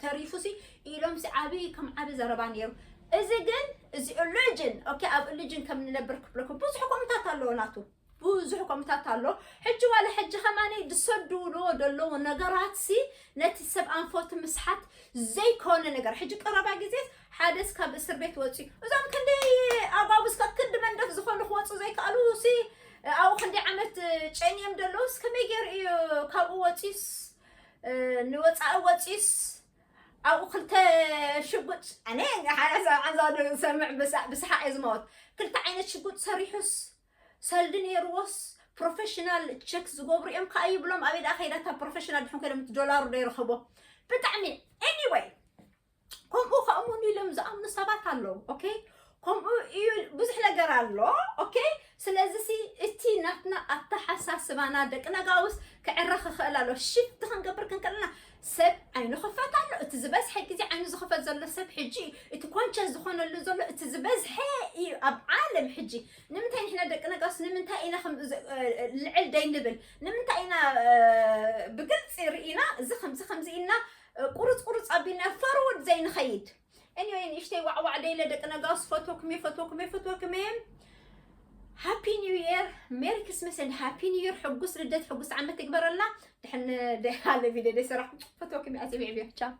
ተሪፉ ሲ ኢሎም ሲ ዓቢ ከም ዓቢ ዘረባ ነይሩ። እዚ ግን እዚ ኢሉጅን ኦኬ፣ ኣብ ኢሉጅን ከም ንነብር ክብለኩም ብዙሕ ኮምታት ኣለዎ ናቱ ብዙሕ ኮምታት ኣሎ። ሕጂ ዋላ ሕጂ ከማነይ ዝሰድውልዎ ዘለዉ ነገራት ሲ ነቲ ሰብ ኣንፈቱ ምስሓት ዘይኮነ ነገር። ሕጂ ቀረባ ግዜ ሓደስ ካብ እስር ቤት ወፂኡ እዞም ክንደይ ኣጓጉዝ ካብ ክንዲ መንደፍ ዝኾኑ ክወፁ ዘይከኣሉ ሲ ኣብኡ ክንደይ ዓመት ጨንዮም ዘለውስ ከመይ ገይሩ እዩ ካብኡ ወፂስ ንወፃኢ ወፂስ ኣብኡ ክልተ ሽጉጥ ኣነ ሓረሳ ዓንዛዶ ዝሰምዕ ብሳዕ ብስሓቅ እየ ዝመወት ክልተ ዓይነት ሽጉጥ ሰሪሑስ ሰልዲ ነይርዎስ ፕሮፌሽናል ቸክ ዝገብሩ እዮም ከዓ ይብሎም ኣበይ ደኣ ከይዳታ ፕሮፌሽናል ድሕን ከይዶም እቲ ዶላሩ ዶ ይረኸቦ ብጣዕሚ anyway ከምኡ ከእምኑ ኢሎም ዝኣምኑ ሰባት ኣለዉ ኦኬ ከምኡ እዩ ብዙሕ ነገር ኣሎ ኦኬ ስለዚ ሲ እቲ ናትና ኣተሓሳስባና ደቂ ነጋውስ ክዕረ ክኽእል ኣሎ ሽፍት ክንገብር ክንከለና ሰብ ዓይኑ ክፈት ኣሎ እቲ ዝበዝሐ ግዜ ዓይኑ ዝኽፈት ዘሎ ሰብ ሕጂ እዩ እቲ ኮንሸስ ዝኾነሉ ዘሎ እቲ ዝበዝሐ እዩ ኣብ ዓለም ሕጂ ንምንታይ ንሕና ደቂ ነጋውስ ንምንታይ ኢና ከም ልዕል ደይ ንብል ንምንታይ ኢና ብግልፂ ርኢና እዚ ከምዚ ከምዚ ኢልና ቁርፅ ቁርፅ ኣቢልና ፈርወርድ ዘይንኸይድ Anyway ንእሽተይ ዋዕዋዕ ደይለ ደቂ ነጋውስ ፈትወኩም እየ ፈትወኩም እየ ፈትወኩም እየ Happy New Year Merry Christmas and Happy New Year ሕጉስ ልደት ሕጉስ ዓመት ትግበረልና ድሕን ደሃለ ቪድዮ ደይ ሰራሕ ፈትወኩም እየ ኣፅቢዕ ብዮ ቻው